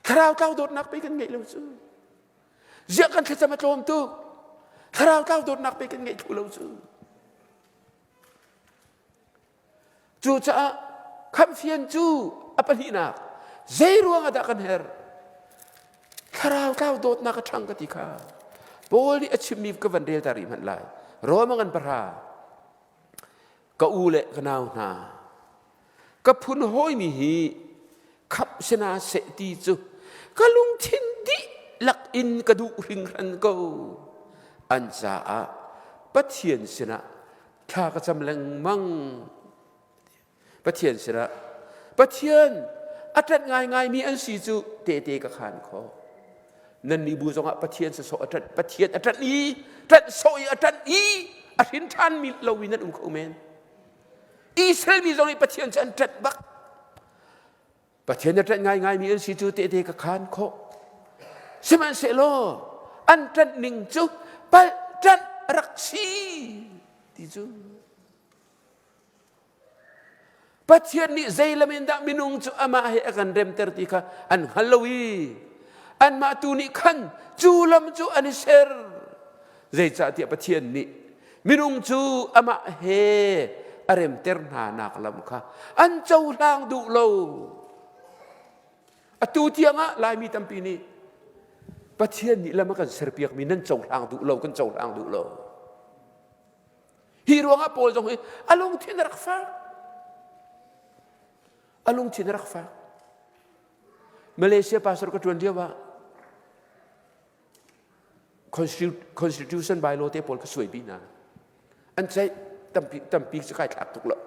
S1: Thlarau tlau dawtnak pei kan ngeih lo cu. Ziah kan thlacam a tlawm tuk. Thlarau tlau dawtnak pei kan ngeih thlu lo cu. Cucaah khamhfian cu a pahnihnak zei ruangah dah kan herh? Thlarau tlau dawtnak a ṭhang ka ti kha. Paul nih a chimmi ka van rel ta rih hmanh lai. Roma ngan pahra. Ka u le ka nau hna, ka phun hawimi hi Khamh si hna seh ti cu ka lungthin dihlak in ka duh hringhran ko. An caah Pathian sinah thla ka cam lengmang. Pathian sinah Pathian a ṭanh ngaingaimi an si cu tehte ka khaan khawh. Nannih bu zongah Pathian sawsawh a ṭanh, Pathian a ṭanh i ṭanh sawh i a ṭanh i a hrin ṭhanmi lo in nan um kho men. Israel mi zong nih Pathian cu an ṭanh bak. Pathian a ṭanh ngaingaimi an si cu tehte ka khaan khawh. Sihmanhsehlaw an ṭanh ning cu palh ṭanh a rak si ti cu Pathian nih zei lam in dah minung cu amah he a kan remter ti kha an hngal lo i anmah tu nih khan cu lam cu an i ser. Zeicahtiah Pathian nih minung cu amah he a remter hna nak lam kha an cohlang duh lo. Atu tiangah Laimi tampi nih Pathian nih lam a kan serpiakmi nan cohlang duh lo, kan cohlang duh lo. Hi ruangah Paul zong hi a lungthin a rak fak. A lungthin a rak fak. Malaysia pastor ka ṭuan lio ah Constitution bylaw te pawl ka suai pi hna. An ceih tampi tampi cu kai thlak tuk lo.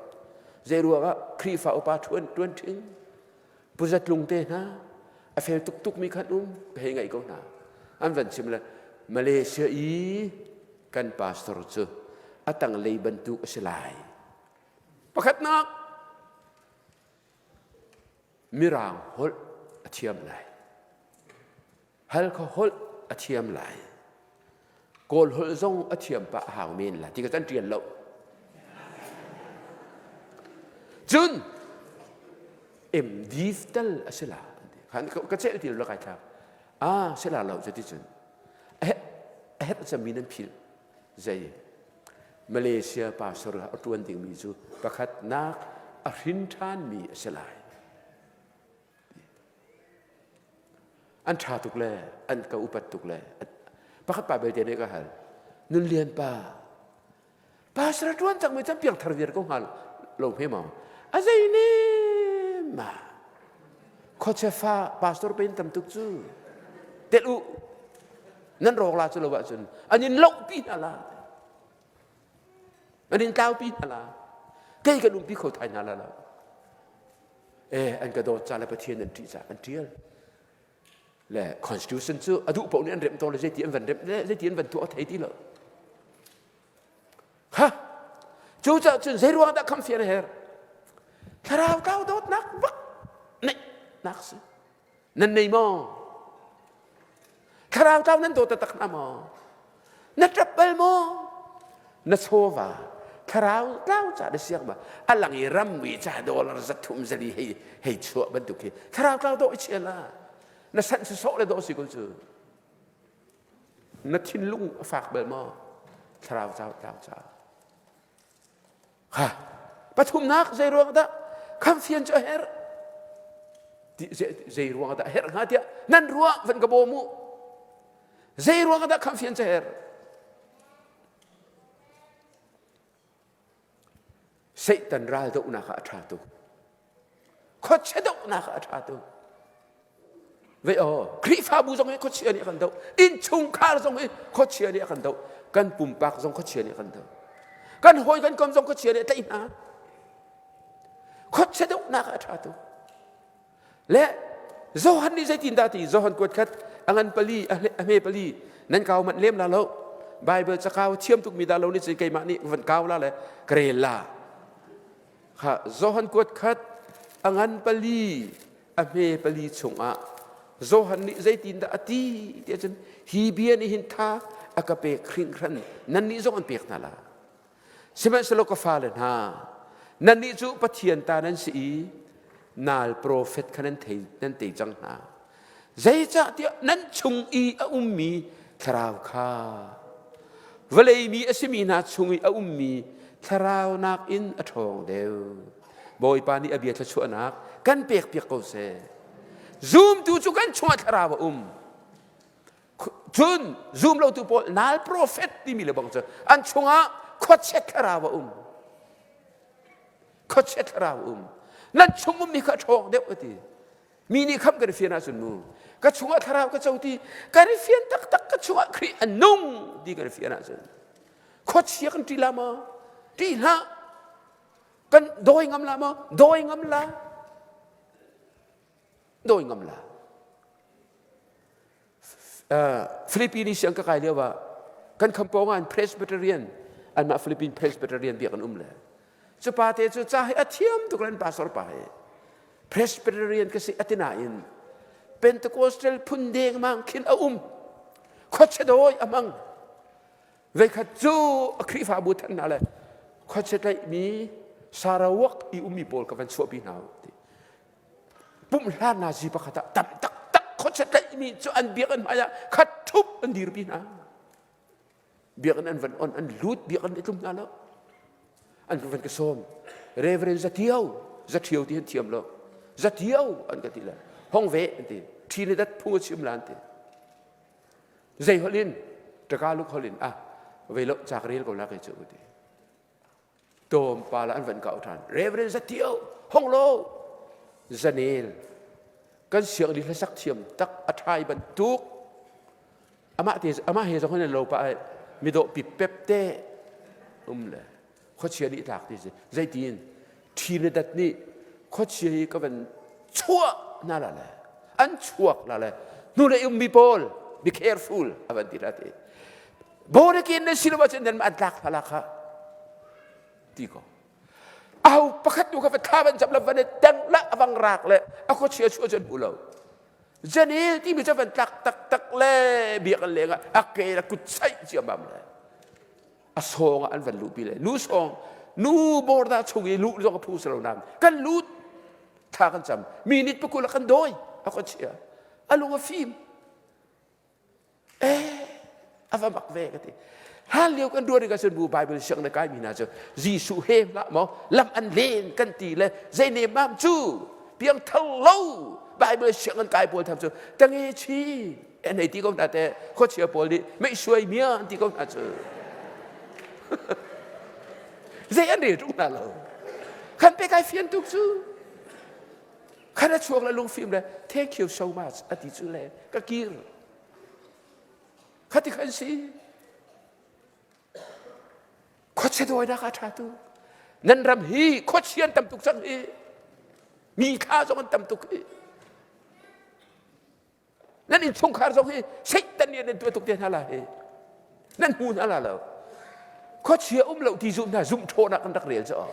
S1: Zei ruangah Khrihfa upa ṭuan ṭuan ṭhing puzatlung te hna a fel tuk tuk mi khan um ka hei ngaih ko hna. An van chim le Malaysia i kan pastor cu a tanglei bantuk a si lai. Pakhatnak, Mirang holh a thiam lai. Halkha holh a thiam lai. Kawl holh zong a thiam pah a hau men la ti ka kan ṭial lo. Cun MD tal a si la. Ka cel ti lo kai thlak. Ah, si la lo cuti cun. A herh cemmi nan philh. Zei? Malaysia pastor a ṭuan dingmi cu pakhatnak a hrin ṭhanmi a si lai. An ṭha tuk le an ka upat tuk le pakhat pa belte nih ka hal. Nun Lian pa, pastor a ṭuan cangmi cun piangthar viar ko hnga lo hme maw? A zei ne ma? Khuachia fa pastor pe in tam tuk cu. Telh u, nan rawk la cu lo ahcun an in lohpi hna la. An in tlaupi hna la. Kei kan umpi kho thai hna la lo. Eh, an ka dawt ca le Pathian an ṭih ca an ṭial. Le constitution cu a duh paoh nih an remh tawn le zeiti an van remh le zeiti an van tuah thei ti lo. Ha! Cucaah cun zei ruang dah khamfian a herh? Thlarau tlau dawtnak bak neih nak si. Nan nei maw? Thlarau tlau nan daw taktak hna maw? Na ṭap bal maw? Na chawva thlarau tlau ca na siak ma a lang i ram i ca dollar zathum zali hei hei chuah bantuk hi thlarau tlau dawh i chia la na sanh sawsawh le dawh si ko cu Na thinlung a fak bal maw? Thlarau cau tlau ca. Ha, pathumnak zei ruang dah khamfian cu a herh? Zei ruang dah a herh hnga tiah nan ruah van ka bawm u. Zei ruang dah khamfian cu a herh? Satan ral dohnak ah a ṭha tuk. Khuachia dohnak ah a ṭha tuk. Vei aw, Khrihfabu zong hi khuachia nih a kan doh. Innchungkhar zong hi khuachia nih a kan doh. Kan pumpak zong khuachia nih a kan doh. Kan hawi kan kom zong khuachia nih a tlaih hna. Khuachia dohnak ah a ṭha tuk. Le Johan nih zeitin dah ti Johan kuat khat a ngan pali a hme pali nan kau manh lem la lo Bible cakau thiam tuk mi dah lo nih cun keimah nih van kau la le ka rel la kha Johan kuat khat a ngan pali a hme pali chungah Johan nih zeitin dah a ti tiah cun hi bia nih hin tha a ka pek hringhran nannih zong an pek hna la Sihmanhsehlaw ka fale hna, nannih cu Pathian ta nan si i nal profet kha nan thei nan tei cang hna. Zeicahtiah nan chung i a ummi thlarau kha vawlei mi a simi hna chung i a ummi thlarau nakin a ṭhawng deuh. Bawipa nih a bia thluachuahnak kan pekpiak ko seh. Zumtu cu kan chungah thlarau a um. Cun zumlotu pawl nal profet timi le bang cu an chungah khuachia thlarau a um. Khuachia thlarau a um. Nan chung ummi kha a ṭhawng deuh a ti. Mi nih khamh kan i fian ahcun mu ka chungah thlarau ka co ti kan i fian taktak ka chungah Khrih a nung ti kan i fian ahcun khuachia kan ṭih la maw? Ṭih hlah. Kan dawi ngam la maw? Dawi ngam la. Dawi ngam la. Uh, Philippine siang ka kai lio ah kan khampong ah Presbyterian anmah Philippine Presbyterian biak an um le cu pa te cu ca hi a thiam tuk len pastor pa hi Presbyterian ka si atina in Pentecostal phun deng mang khin a um khuachia dawi a hmang Veikhat cu a Khrihfabu than hna le khuachia tlaihmi Sarawak i ummi pawl ka van chuahpi hna u ti. Pumh hlan na zi pakhat ah tam taktak khuachia tlaihmi cu an biakinn hmai ah khat thup an dirpi hna. Biakinn an van on an lut biakinn i tlum hna lo. An van ka sawm. Reverend Zatio, Zatio ti han thiam lo. Zatio an ka ti le. Hong ve an ti. Ṭhi le dat phung a chim la an ti. Zei holh in Tagalog holh in ah vei lo ca ka rel ko la kei cu ti. Tom pa la an van kau ṭhan. Reverend Zatio, hong lo zanel kan siang li hlasak thiam tak a ṭhai bantuk amah te amah he zong hin lo pa midawh pi pep te um le khuachia nih tlak ti si zeitin ṭhi le dat nih khuachia hi ka van chuah hna la le an chuak la le hnu le ummi pawl be careful a van ti la ti born again na si lo ahcun nan an tlak hla la kha ti ko aho pakhat tu kha va thla van cam la van teng la avang rak le a khuachia chuah cun hmu lo Janil timi cu van tlak taktak le biak an leng ah a ke la kut chaih ciammam le a sawng ah an van luhpi le nu sawng nu borda chung i luh zong a phu si lo nain kan lut thla kan cam minute pakul ah kan dawi a kan chia a lung a fim eh a va mak ve ka ti hlan lio kan ruat ka bu Bible siang na kai mi hna cu Jesuh he hlah maw lam an len kan ti le zei ne mam cu piang tho lo Bible siang an kai pawl tham cu tange chi an hei ti ko hna teh khuachia pawl nih mei suai mia an ti ko hna cu zei an rel ṭung hna lo khan pe kai fian tuk cu khan a chuak le lungfim le thank you so much a ti cu le ka kir khati khan si khuachia dawinak a ṭha tu nan ram hi khuachia an tam tuk cang hi mi thla zong an tam tuk hi Nan innchungkhar zong hi Satan nih nan tuah tuk te hna la hi. Nan hmu hna la lo. Khuachia um lo ti zumh hna zumh ṭhawnak kan rak rel cu.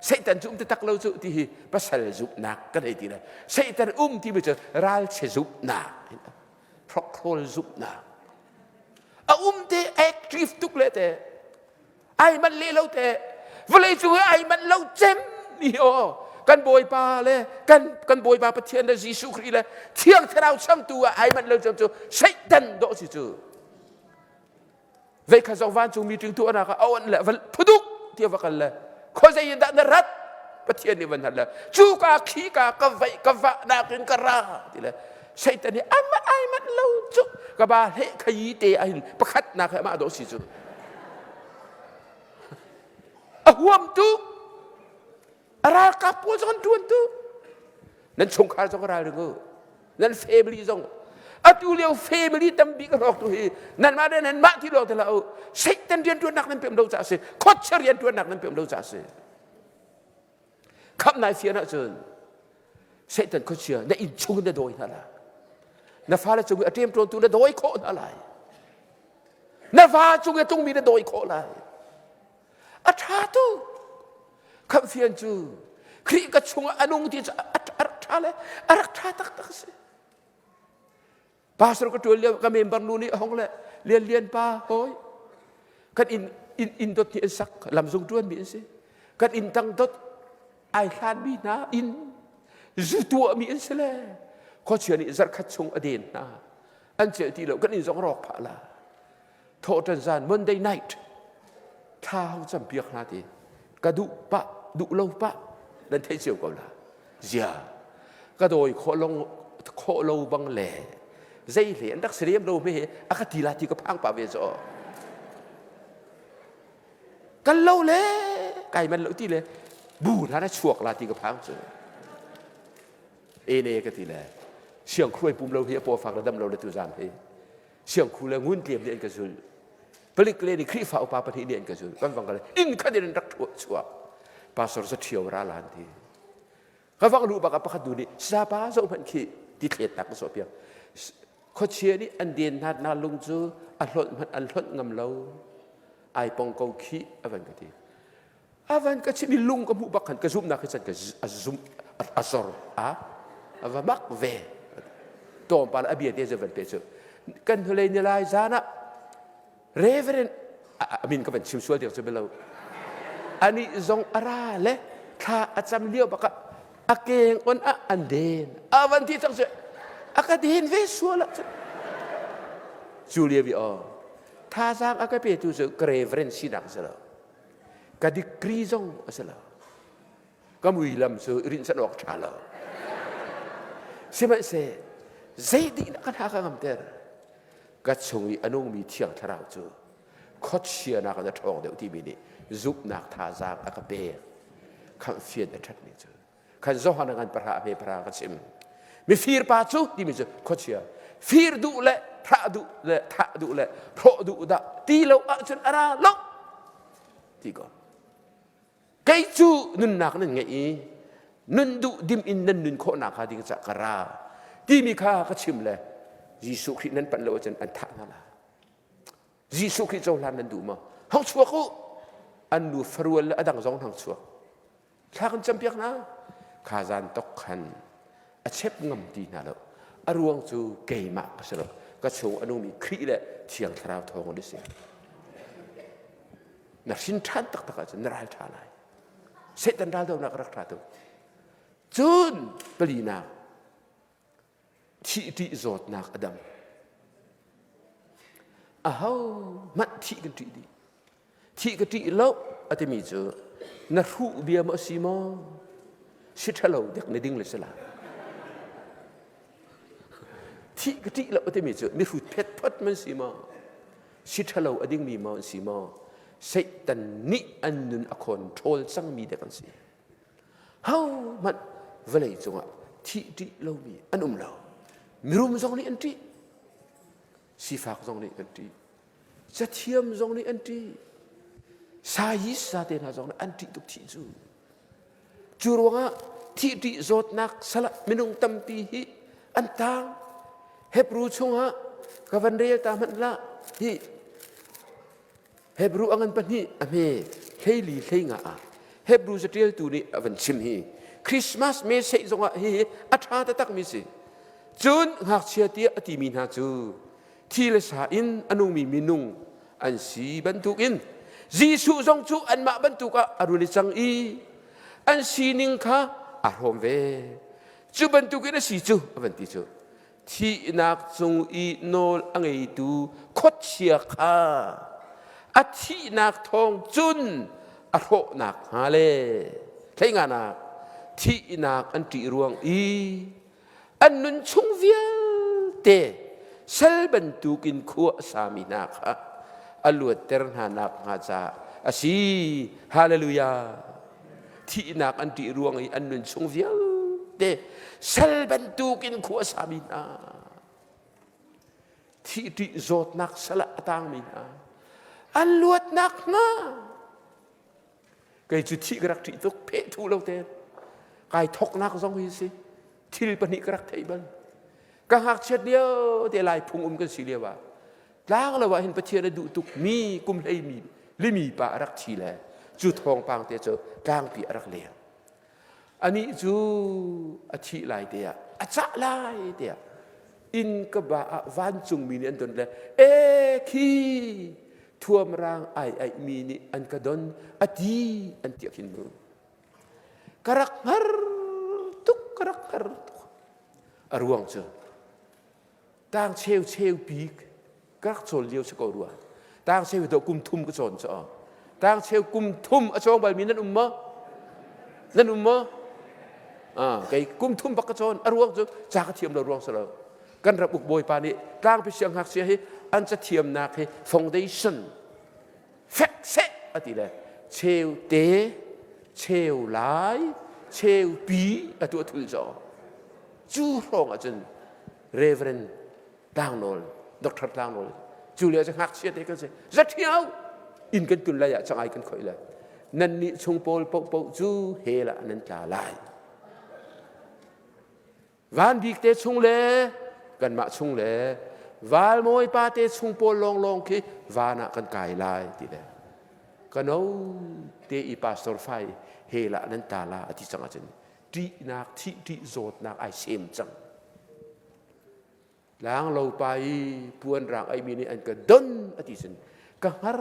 S1: Satan cu um taktak lo cu ti hi pasal zumhnak kan hei ti le Satan um timi cu ralchia zumhnak hrokhrol zumhnak a um te active tuk le te ai manh le lo te vawlei cung i ai manh lo cem mi aw kan bawipa le kan kan bawipa pathian le Jesuh Khrih le thiang thlarau changtu ah ai manh lo cem cu Satan dawh si cu veikhat zong vancung meeting tu anak ah a on le van phuduk tia va kal le khuazei in dah na rat pathian nih van hal le cu ka khi ka ka vaih ka vah nakin ka ra ti le Satan hi amah ai manh lo cu ka ba hle khayi te ahin pakhat nak he amah dawh si cu a huam tu a ralkap pawl zong an ṭuan tu nan chungkhar zong a ralring u nan family zong atu lio family tambik a rawk tu hi nanmah le nanmah ti lawng te hlah u Satan rianṭuannak nan pem lo caah si khuachia rianṭuannak nan pem lo caah si Khamh nai fian ahcun Satan khuachia na inn chung na dawi hna lai. Na fale cung i a ṭemṭawntu na dawi khawh hna lai. Na va cung i a tlungmi na dawi khawh lai. A ṭha tuk. Khamh fian cu Khrih ka chungah a nung ti cu a rak ṭha le a rak ṭha taktak a si. Pastor ka ṭuan lio ka member nu nih a hong le Lian Lian pa hawi kan inn inn inn dot nih an sak lamzung ṭuanmi an si kan inn tang dot ai hlanmi hna inn zu tuahmi an si le khuachia nih zarhkhat chung a den hna an celh ti lo kan inn zong rawk phah la thawhṭan zan Monday night thla hong campiak hna ti ka duh pah duh lo pah nan theih cio ko la zia ka dawi khawh long khawh lo bang le zei hle an rak si lem lo me he a ka ti la ti ka phang pa ve zo kan lo le kai man lo ti le bu hna na chuak la ti ka phang cu. Ene ka ti le siang khuai pum lo hi a paw fak le dam lo le tu zan hi siang khu le ngun tliam nih an ka zul palik le nih Khrihfa upa pahnih nih an ka zul kan vang ka le inn khat in an rak chuak pastor sa ṭhio ra lan ti ka vang lu bak ah pakhat nu nih sapa zoh hmanh khi ti thlet tak ka sawh piak khuachia nih an den hna na lung cu a hlonh hmanh an hlonh ngam lo ai pong ko khi a van ka ti a van ka chim i lung ka hmuh bak khan ka zumhnak hi chan ka a zum a zor a a va mak ve tlawmpal a bia te cu van pe cu kan hnulei ni lai zan ah Reverend a min ka van chim sual tiang cu belo ani zong a ra le thla a cam lio bak ah a keng on ah an den a van ti cang cu a ka den ve sual ah cu lio bi aw thazaang a ka petu cu ka reverend sinak si lo ka degree zong a si lo ka mui lam cu rinhsanh awk ṭha lo sihmanhseh zei dih nak ka hna ka ngamter ka chung i a nungmi thiang thlarau cu khuachia nak in a ṭhawng deuh timi nih zumhnak thazaang a ka pek khamhfian a ṭhat ning cu khan Johan a ngan pahra a hme pahra ka chim mifir pa cu timi cu khuachia fir duh le thah duh le thah duh le hrawh duh dah ti lo ahcun a ra lo ti ko kei cu nunnak nan ngeih i nun duh dim in nan nun khawhnak hnga ding cah ka ra timi kha ka chim le Jesuh Khrih nan panh lo ahcun an thah hna lai Jesuh Khrih cohlan nan duh maw hong chuak u an nu farual le a dang zong hang chuak thla kan campiak hna kha zan tok khan a chep ngam ti hna lo a ruang cu keimah ka si lo ka chung a nungmi Khrih le Thiang Thlarau thawng an si na hrin ṭhan taktak ahcun na ral ṭha lai Satan raldonak rak ṭha tuk cun palinak thih ṭih zawtnak a dam aho hmanh thih kan ṭih dih thih ka ṭih lo a timi cu na hruh bia maw a si maw si ṭhalo dek na ding le si la thih ka ṭih lo a timi cu mihrut phet phot man si maw si ṭhalo a dingmi maw an si maw Satan nih an nun a control cangmi dek an si hohmanh vawlei cungah thih ṭih lomi an um lo mirum zong nih an ṭih sifak zong nih kan ṭih cathiam zong nih an ṭih sayis sa te hna zong nih an ṭih tuk thih cu cu ruangah thih ṭih zawtnak salah minung tampi hi an tang Hebrew chungah ka van rel ta hmanh lah hi Hebrew a ngan pahnih a hme hleili hleinga ah Hebrew caṭialtu nih a van chim hi Christmas message zongah hi a ṭha taktak mi si cun ngakchia tiah a timi hna cu thi le sa in a nungmi minung an si bantukin Jesuh zong cu anmah bantuk ah a run i cang i an sining kha aa hrawm ve cu bantukin a si cu a van ti cu thihnak cung i nawl a ngeitu khuachia kha a thihnak thawng cun a hrawhnak hnga le theinganak thihnak an ṭih ruang i an nun chung vialte sal bantukin khua a sami hna kha a luatter hna nak hnga caah a si hallelujah thihnak an ṭih ruang i an nun chung vialte sal bantukin khua a sami hna thih ṭih zawtnak sal ah a tangmi hna an luatnak hnga kei cu thih ka rak ṭih tuk pheh thu lo te kai thoknak zong hi si thil pahnih ka rak theih bal ka ngakchiat lio te lai phung um kan si lio ah tlang lo ah hin Pathian a duh tuk mi kum hlei mi limi pa a rak thi le cu thawngpang te cu tlangpi a rak leng anih cu a thih lai te ah a cah lai te ah inn ka ba ah vancungmi nih an don le e khi thuamrang ai aih mi nih an ka don a ti an tiah khin mu ka rak hngar tuk ka rak hngar tuk a ruang cu tang cheu cheu pi ka rak cawn lio si ko rua tang cheu to kum thum ka cawn cho tang cheu kum thum a cawng balmi nan um maw nan um maw ah kei kum thum bak ka cawn a ruang cu ca ka thiam lo ruang si lo kan ram uk bawipa nih tlangpi siangngakchia hi an cathiamnak hi foundation fek seh a ti le cheu te cheu lai cheu pi a tuah thul cho. Cu hrawng ahcun Reverend Tlangnawl, Dr. Tlangnawl cu le cu ngakchia te kan si. Zathiau inn kan tun lai ah cangai kan khoih lai. Nan nih chung pawl paohpaoh cu hell ah nan tla lai. Van Bik te chung le kanmah chung le Valmawi pa te chung pawl lawnglawng khi van ah kan kai lai ti le ka no te i pastor fai hell ah nan tla la a ti cang ahcun ṭihnak thih ṭih zawtnak ai sem cang. Tlanglo pa i puan rang aimi nih an ka don a ti cun ka hngar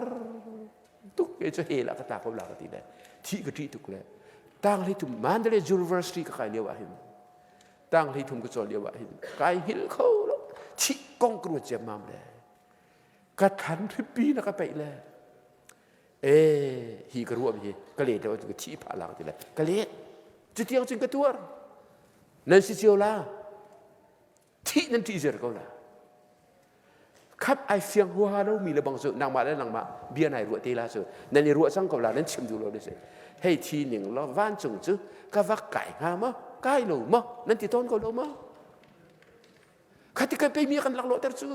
S1: tuk ke cu hell ah ka tla ko la ka ti le thih ka ṭih tuk le tanghlei thum Mandalay University ka kai lio ah hin tanghlei thum ka cawn lio ah hin kai hngilh kho lo thih kong ka ruat ciammam le ka thlan hripi na ka peih le e hi ka ruah hi ka let lo ka thi phah la ka ti le ka let cutiang cun ka tuar nan si cio la thih nan ṭih ziar ko la khat ai fiang huaha lo mi le bang cu nangmah le nangmah bia nai ruah te la cu nan i ruah cang ko la nan chim duh lo le si hei thi ning law vancung cu ka vak kai hnga maw kai lo maw nan ti tawn ko lo maw khati kan pe mi kan laklawhter cu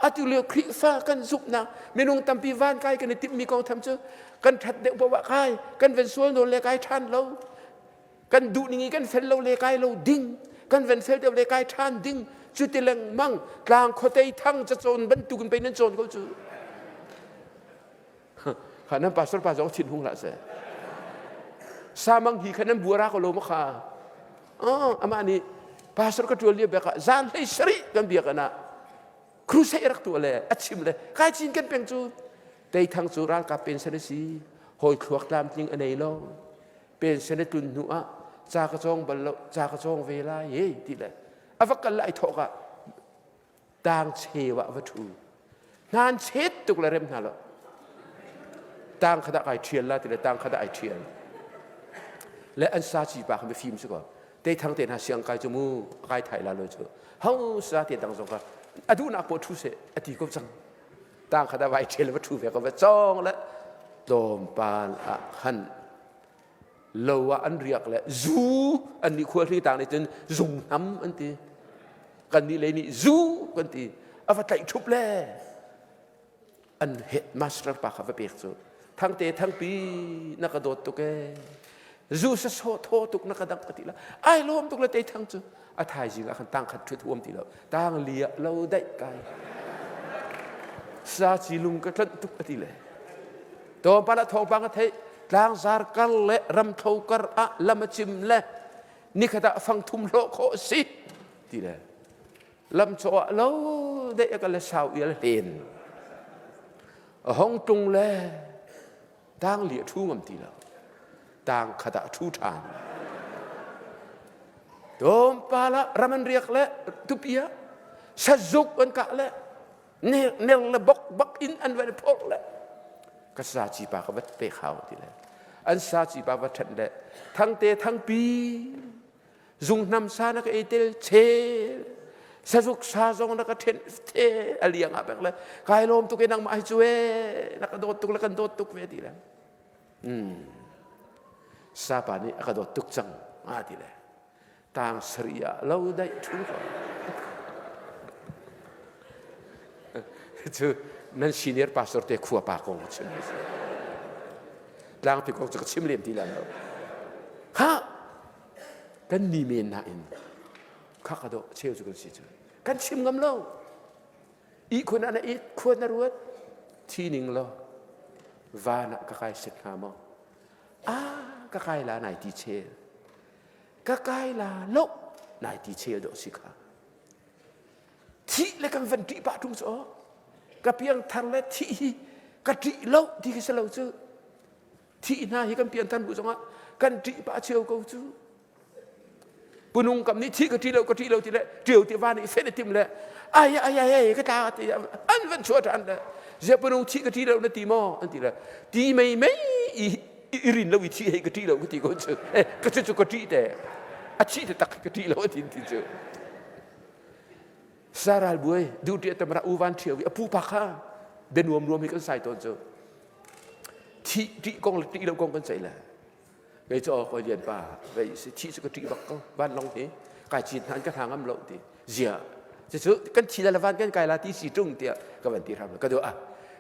S1: atu lio Khrihfa kan zumhnak minung tampi van kai kan i timhmi kong tham cu kan ṭhat deuh poah kai kan van sual nawn le kai ṭhan lo kan duh ning i kan fel lo le kai lo ding kan van fel deuh le kai ṭhan ding cu ti lengmang tlang khuatei thang cacawn bantukin pei nan cawn ko cu kha nan pastor pa zong thin hung hlah seh samang hi kha nan buara ko lo ma kha amah nih pastor ka ṭuan lio bek ah zan hlei sarih kan biak ah crusade rak tuah le a chim le kai cin kan peng cu teithang cu ralkap pension a si hawi thluak tlamtling a nei lo pension a tlun hnu ah ca ka cawng bal lo ca ka cawng ve lai he ti le a va kal lai thawk ah tang cheu ah va ṭhu hnan chet tuk le rem hna lo tang khat ah kai ṭhial la ti le tang khat ah ai ṭhial le an sa ci pa kha mifim si ko te thang te hna siang kai cu mu kai thai la lo cu ho sa te dang zong kha a duhnak po ṭhu se a ti ko cang tang khat ah vai ṭhial va ṭhu ve ko va cong le tlawmpal ah khan lo ah an riak le zu an nih khualhri tang nih cun zung hnam an ti kan nih lei nih zu kan ti a va tlaih ṭhup le an headmaster pa kha va pek cu thangte thangpi na ka dawt tuk ee zu sa saw thaw tuk na ka dang ka ti la ai lawm tuk le te thang cu a thaizing ah khan tang khat ṭhut huam ti lo tang lia lo daih kai sa ci lung ka tlanh tuk a ti le Tlawmpal ah thawngpang a theih. Tlangzar kar le ramthlo kar ah lam a cim le nikhat ah fang thum hlawh khawh a si ti le lam chaw ah lo deih a ka le sau ial hlen. A hong tlung le tang li a ṭhu ngam ti lo. Tang khat ah a ṭhu ṭhan. Tlawmpal ah ram an riak le tupi ah sazuk an kah le ner le bok bak in an van phorh le ka sa ci pa ka va pek hau ti le an sa ci pa va ṭhen le thangte thangpi zunghnam sa na ka ei tel che sazuk sa zong na ka ṭhen the a liang ah pek le kai lawm tuk e nangmah hi cu e na ka dawt tuk le kan dawt tuk ve ti le sapa nih a ka dawt tuk cang a ti le tang sarih ah lo daih ṭhu ko cu nan senior pastor te khua pa kong chim tlangpi kong cu ka chim lem ti lai lo ha kan ni men na in kha ka do cheu cu kan si cu kan chim ngam lo i khun ana i khua na ruat thi ning lo van ah ka kai set hnga maw ah ka kai la nai ti chel ka kai la lo nai ti chel dawh si kha thih le kan van ṭih pah ṭung cu ka piang thar le thih hi ka ṭih lo ti khi si lo cu thih hna hi kan pian thar bu zongah kan ṭih pah cio ko cu punung kam nih thih ka ṭih lo ka ṭih lo ti le ṭio ti va nih fen a tim le ai ai ai ai ka tla ti an van chuah ṭhan le zia punung thih ka ṭih lo na ti maw an ti le ti mei mei i i rin lo i thi hei ka ṭih lo ka ti ko cu eh ka cu cu ka ṭih te a thi te tak ka ṭih lo a tin ti cu saral buai duh ṭih tamra u van ṭhio i a pu pa kha bianuam nuam hi kan sai tawn cu thi ṭih kong le ṭih lo kong kan ceih le kei cu koi lian pa vei si thi cu ka ṭih bak ko van long hi. Kai cit hna an ka hna ngam lo ti. Zia cucu kan thi la van kan kai la ti si ṭung tiah ka van ti hram. Ka duh ah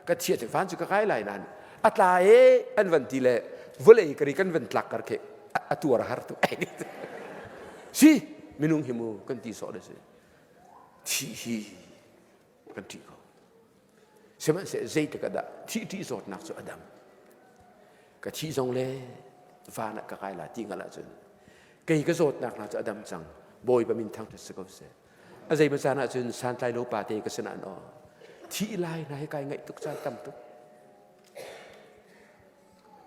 S1: ka thi ahcun van cu ka kai lai nain a tla e an van ti le vawlei kari kan van tlak kar khi a tuar a har tuk. Si minung hi mu kan ti sawh le si. Thih hi kan ṭih ko. Sihmanhsehlawh zeitik ah dah thih ṭih zawtnak cu a dam? Ka thih zong le van ah ka kai lai ti hngalh ahcun kei ka zawtnak hna cu a dam cang. Bawipa min thangṭhat si ko seh. A zeimaw caan ahcun santlai lo pa te ka sinah an aw. Thih lai hna hi kai ngaih tuk caan tam tuk.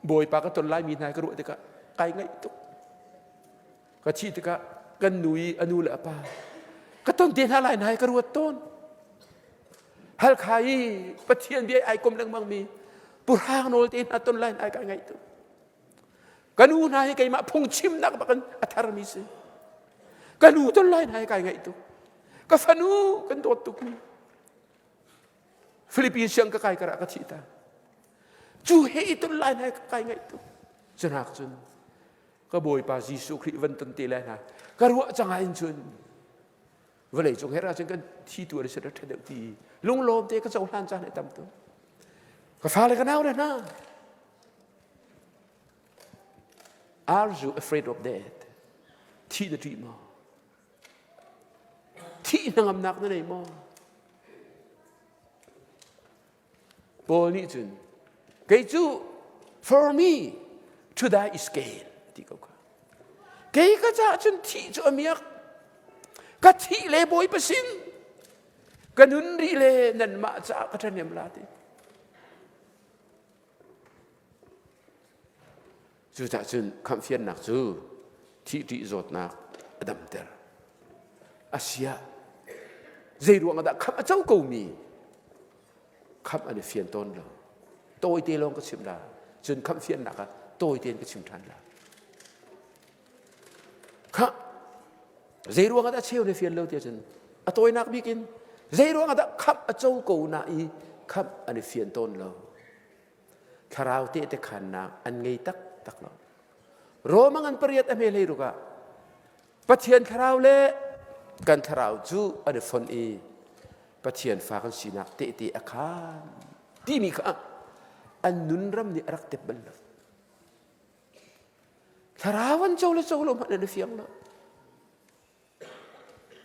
S1: Bawipa ka ton laimi hna ka ruah tikah kai ngaih tuk. Ka thih tikah kan nu i a nu le a pa ka ton te hna lai hna hi ka ruat tawn. Halkha i Pathian bia ai kom lengmang mi Purhang nawl te hna ton lai hna kai ngaih tuk. Ka nu hna hi keimah phungchimnak bakin a tharmi si. Ka nu ton lai hna hi kai ngaih tuk. Ka fanu kan dawt tuk mi. Philippines siang ka kai karah ka thih ta. Cu he i ton lai hna hi kai ngaih tuk. Cunak cun ka Bawipa Jesuh Khrih van ton te lai hna ka ruah cang ah in cun vawlei cung her ahcun kan thi tu an si ṭha deuh ti lunglawm te ka cohlan caan hi tam tuk ka fale ka nau le hna Are you afraid of death? Thih na ṭih maw? Thih hnangamnak na nei maw? Paul nih cun kei cu for me to die is gain ti ko kha. Kei ka caah cun thih cu a miak. Ka thih le Bawipa sin ka nun rih le nanmah caah ka ṭhahnem la ti. Cucaah cun khamhfiannak cu thih ṭih zawtnak a damter. Asiah zei ruang ah dah khamh a co komi khamh an i fian tawn lo. Tawite lawng ka chim la. Cun khamh fiannak ah tawi tein ka chim ṭhan la. Khah zei ruang ah dah cheu na fian lo tiah cun a tawinak bik in zei ruang ah dah khamh a co ko na i khamh an i fian tawn lo. Thlarau tehte khannak an ngei taktak lo. Roma ngan pariat a hme hlei ruk ah Pathian thlarau le kan thlarau cu an i fonh i Pathian fa kan sinak tehte a khaan timi kha an nunram nih a rak tep bal lo. Thlarau an co le co lo hmanh an i fiang lo.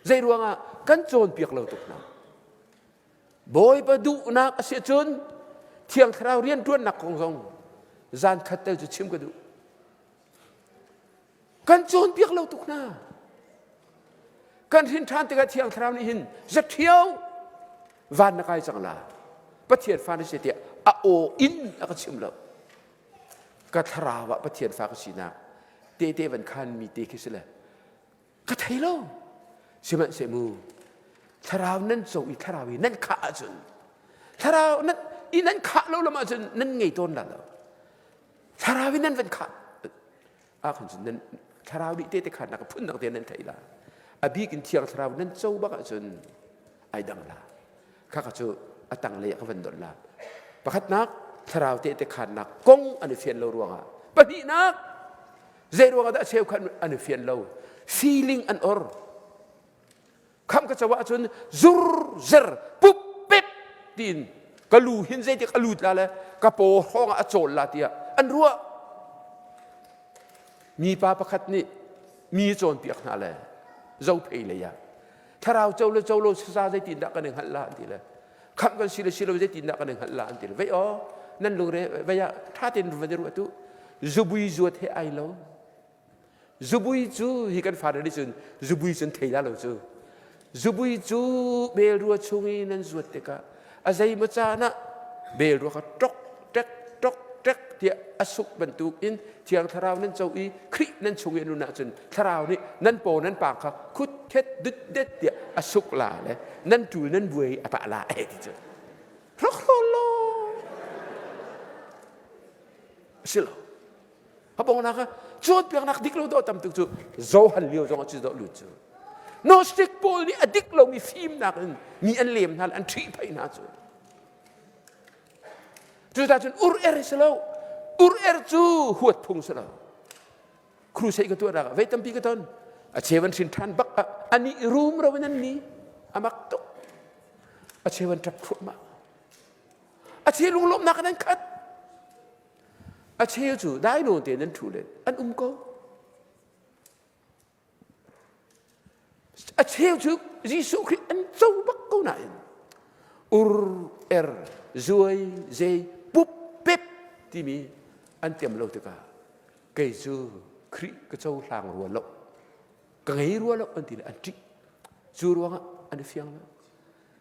S1: Zei ruangah kan cawnpiak lo tuk hna. Bawipa duhnak a si cun Thiang Thlarau rianṭuannak kong zong zan khat tel cu chim ka duh. Kan cawnpiak lo tuk hna. Kan hrin ṭhan tikah Thiang Thlarau nih hin zaṭhio van na kai cang la. Pathian fa na si tiah a aw in a ka chim lo. Ka thlarau ah Pathian fa ka sinak tehte van khan mi te khi si le ka thei lo sihmanhseh mu thlarau nan co i thlarau i nan khah ahcun thlarau nan i nan khah lo lam ahcun nan ngei tawn la lo thlarau i nan van khah ah khan cun nan thlarau nih tehte khannak phun dang te nan thei la a bik in thiang thlarau nan co bak ahcun ai dang la khaka cu a tanglei ah ka van donh la pakhatnak thlarau tehte khannak kong an i fian lo ruangah pahnihnak Zei ruangah dah cheukhat an i fian lo? Feeling an or. Kham ka co ahcun zur zer pup pep tiin ka lu hin zeitik a lut la le ka paw hrawng ah a cawl la tiah an ruah. Mipa pakhat nih mi cawnpiak hna le zophei lei ah thlarau co le co lo saza zeitin dah kan i hngalh la an ti le khamh kan si le si lo zeitin dah kan i hngalh la an ti le vei aw nan lungre vei ah ṭha tein van i ruah tu zubui zuat he ai lo zubui cu hi kan fale nih cun zubui cun thei la lo cu zubui cu belrua chung i nan zuat tikah a zeimaw caan ah belrua kha ṭok ṭek ṭok ṭek tiah a suk bantukin Thiang Thlarau nan co i Khrih nan chung i nun ahcun Thlarau nih nan paw nan paang kha khut khet dut det tiah a suk la le nan ṭul nan buai a pah la eh ti cu hrokhrawl lo si lo habongnak kha cawnpiaknak dik lo dawh tam tuk cu Johan lio zong ah cu dawh lut cu Gnostic pawl nih a dik lomi fimnak in mi an lem hna le an ṭhihphaih hna cu Cucaah cun ur er si lo. Ur er cu huat phung si lo. Crusade ka tuahnak ah vei tampi ka ton. A cheu an hrin ṭhan bak ah ani rumro in an ni. A mak tuk. A cheu an ṭap thluahmah. A cheu lunglawmhnak in an khat. A cheu cu dai nawn tein an ṭhu len. An um ko. A cheu cu Jesuh Khrih an co bak ko nain ur er zuai zei pup pep timi an tiam lo tikah kei cu Khrih ka cohlang rua lo ka ngei rua lo an ti le an ṭih cu ruangah an i fiang lo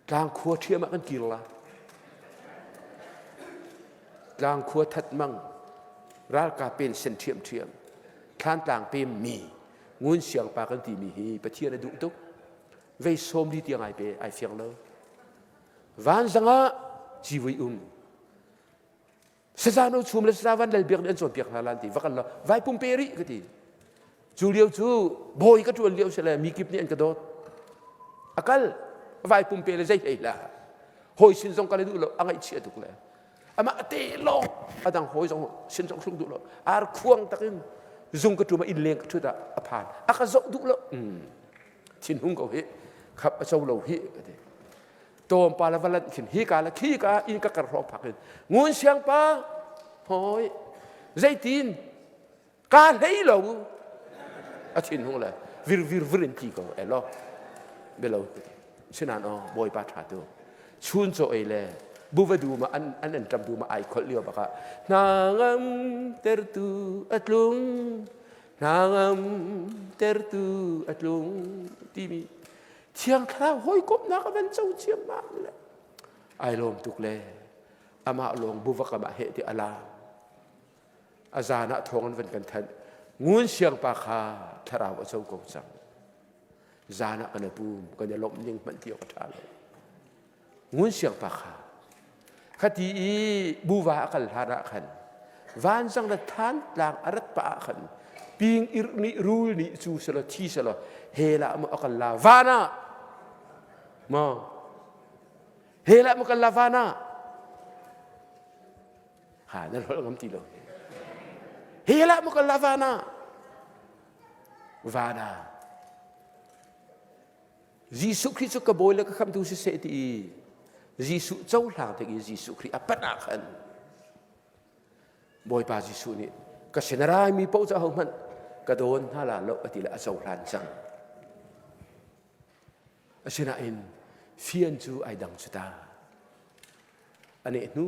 S1: Tlangkhua ṭhiam ah kan kir la. Tlangkhua that mang ralkap pen sen ṭhiamṭhiam Thlantlang pem mi Ngun Siang pa kan timi hi Pathian a duh tuk. Vei sawm li tiang ai pe ai fiang lo. Vanzang ah civui um Saza no chum le saza van lal biak nih an cawnpiak hna lan ti va kal lo vai pumpe rih ka ti cu lio cu bawi ka ṭuan lio si le mi kip nih an ka dawt a kal vai pumpe le zei hlei la hawi sin zong kal duh lo a ngaihchia tuk le amah te lawng a dang hawi zong sin zong hlung duh lo ar khuang takin zung ka ṭum ah inn leng ka ṭhut ah a phan a ka zoh duh lo thinhung ko hi khap a co lo hi ka ti Tawmpa le va lanh khin hi ka le khi ka inn ka kar hrawng phak in ngun siang pa hoi zeitin ka hlei lo a thin hung le vir vir vir in ti ko elo belo sinan o bawipa tha tu chun cho ei le buva du ma an an an tram du ma ai khol lio baka hna ngam tertu atlung hna ngam tertu atlung timi Thiang Thlarau hawikomhnak a van co ciammam le ai lawm tuk le amah lawng buvak amah heh ti alam a zan ah thawng an van kan thanh ngun siang pa kha thlarau a co ko cang zan ah kan i pum kan i lawmh ning hmanh ti awk a ṭha lo ngun siang pa kha khati i buva a kal hlan ah khan vansang le than tlang a rat pah ah khan ping ir nih rul nih cu selaw thi selaw hell ah maw a kal la van ah maw hell ah maw kal la van ah ha nan holh ngam ti lo hell ah maw kal la van ah van ah Jesuh Khrih cu ka bawi le ka khamtu siseh ti i Jesuh cohlang tik i Jesuh Khrih a panh ah khan Bawipa Jesuh nih ka sin a raimi paoh cu ahohmanh ka dawn hna la lo a ti le a cohlan cang. Asinain fian cu ai dang cu ta. A neh hnu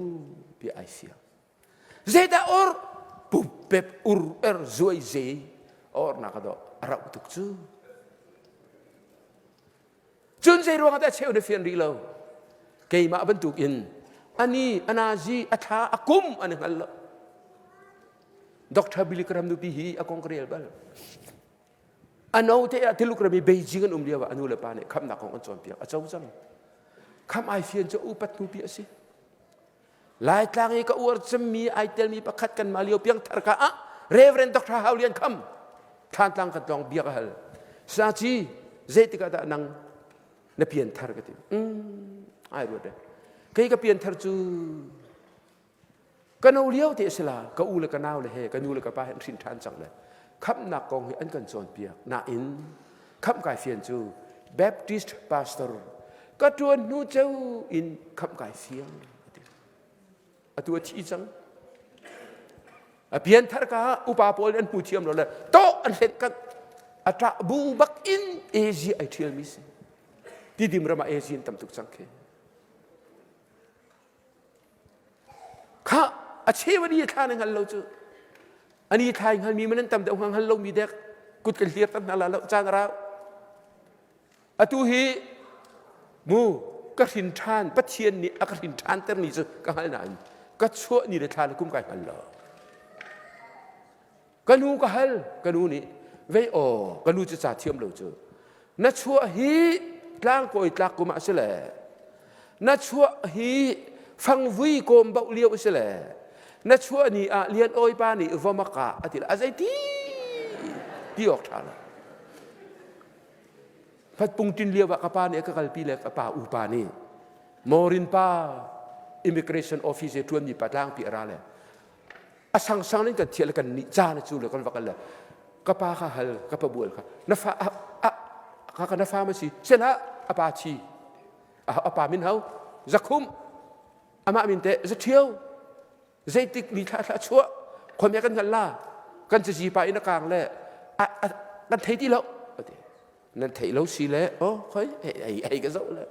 S1: pi ai fiang. Zeidah or pupep ur er zuai zei or nak a dawh a rauh tuk cu. Cun zei ruangah dah cheu na fian rih lo? Keimah bantuk in ani anazi a thla a kum an i hngal lo. Dr. Billy Graham nupi hi a kong ka rel bal. A no te ah Tuluk ram i Beijing an um lio ah a nu le pa nih khamnak kong an cawnpiak. A co cang. Kham ai fian cu upat nupi a si. Laitlang i ka uar cemmi ai telmi pakhat kanmah lio piangthar ka ah Reverend Dr. Hau Lian Kham Thlantlang kan tlawng bia ka hal. Saci zeitik ah dah nang na pianthar ka ti. Mm, ai ruat Kei ka pianthar cu ka no lio te a si la ka u le ka nau le he ka nu le ka pa he an hrin ṭhan cang le khamhnak kong hi an kan cawnpiak nain khamh kai fian cu Baptist pastor ka ṭuan hnu ceu in khamh kai fiang atu a thi cang a pianthar ka upa pawl an hmu thiam lo le tawh an hlenh kan a ṭah bu bak in Asia ai ṭhial mi si tidim ram ah Asia tam tuk cang khi Khah a cheu ani thla na hngal lo cu. Ani thla i hngalmi man an tam deuh hnga hngal lomi dek kut kan hlir tam hna la lo caan a rau. Atu hi mu ka hrin ṭhan Pathian nih a ka hrin ṭhan termi cu ka hngal nain ka chuah ni le thla le kum kai hngal lo. Ka nu ka hal ka nu nih vei aw ka nu cu ca thiam lo cu na chuah hi tlangkawi tlak kum ah si le na chuah hi fangvui kawm boh lio si le na chuah ni ah lian awi pa nih vom a kah a ti le a zei ti ti awk ṭha lo Phatpung ṭin lio ah ka pa nih a ka kalpi le ka pa upa nih Morin pa immigration office i ṭuanmi pa tlangpi a ra le a sangsang in kan thiah le kan nih caan cu le kan va kal le. Ka pa kha hal, ka pa bual kha. Na fa a, a, ka ka na fa ma si. Sela a pa chi. A, a pa min hau. Zakhum. Amah min te Zaṭhio. Zeitik ni thla thla chuah. Khom kan hngal la. Kan cazi pa in a kang le a, a, kan thei ti lo. Ati. Nan theih lo si le oh khoi ei ei ka zoh le.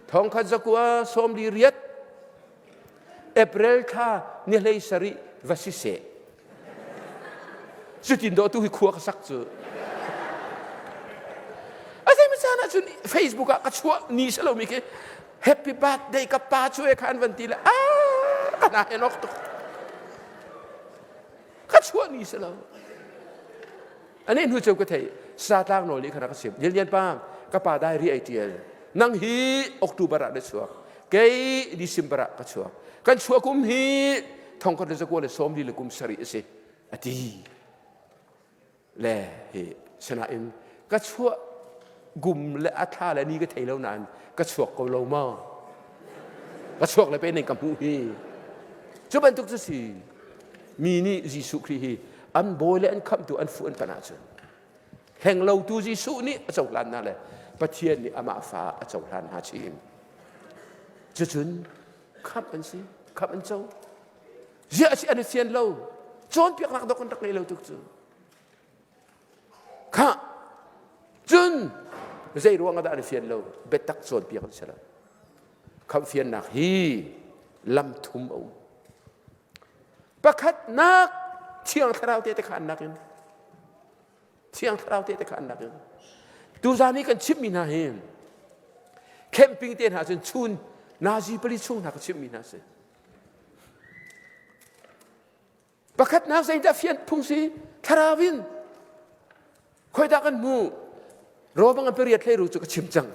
S1: Thongkhat zakua sawmli riat April thla ni hlei sarih va si seh. Cutin dawh tu hi khua ka sak cu. A zei caan ah cun Facebook ah ka chuah ni si lomi khi happy birthday ka pa cu e kha an van ti le ah ka na henok tuk. Ka chuah ni si lo. Ane hnu ceu ka thei satlang nawl nih kha rak ka sim. Lian pa ka pa diary ai tial. Nang hi October ah na chuak. Kei December ah ka chuak. Kan chuah kum hi thongkhat le zakua le sawmli le kum sarih a si. A ti. Le hi sinain ka chuah gum le a thla le ni ka thei lo nain ka chuak ko lo maw? Ka chuak le pe ning ka hmuh hi. Cu bantuk cu si. Mi nih Jesuh Khrih hi an bawi le an khamhtu an fuh an panh ahcun hlenglotu Jesuh nih a cohlan hna le Pathian nih amah fa a cohlan hna chin. Cucun khamh an si, khamh an co. Ziah si an i fian lo. Cawnpiaknak dok an rak ngei lo tuk cu. Khah! Cun zei ruang ah dah an i fian lo? Biatak cawnpiak an si lo. Khamh fiannak hi lam thum a um. Pakhatnak Thiang Thlarau tehte khaannak in Thiang Thlarau tehte khaannak in tuzan i kan chimhmi hna hi camping te hna cun chun nazi pali chung hna ka chimhmi hna si. Pakhatnak zeidah fian phung si? Thlarau in. Khoidah kan hmuh? Rom an pariat hleiru cu ka chim cang.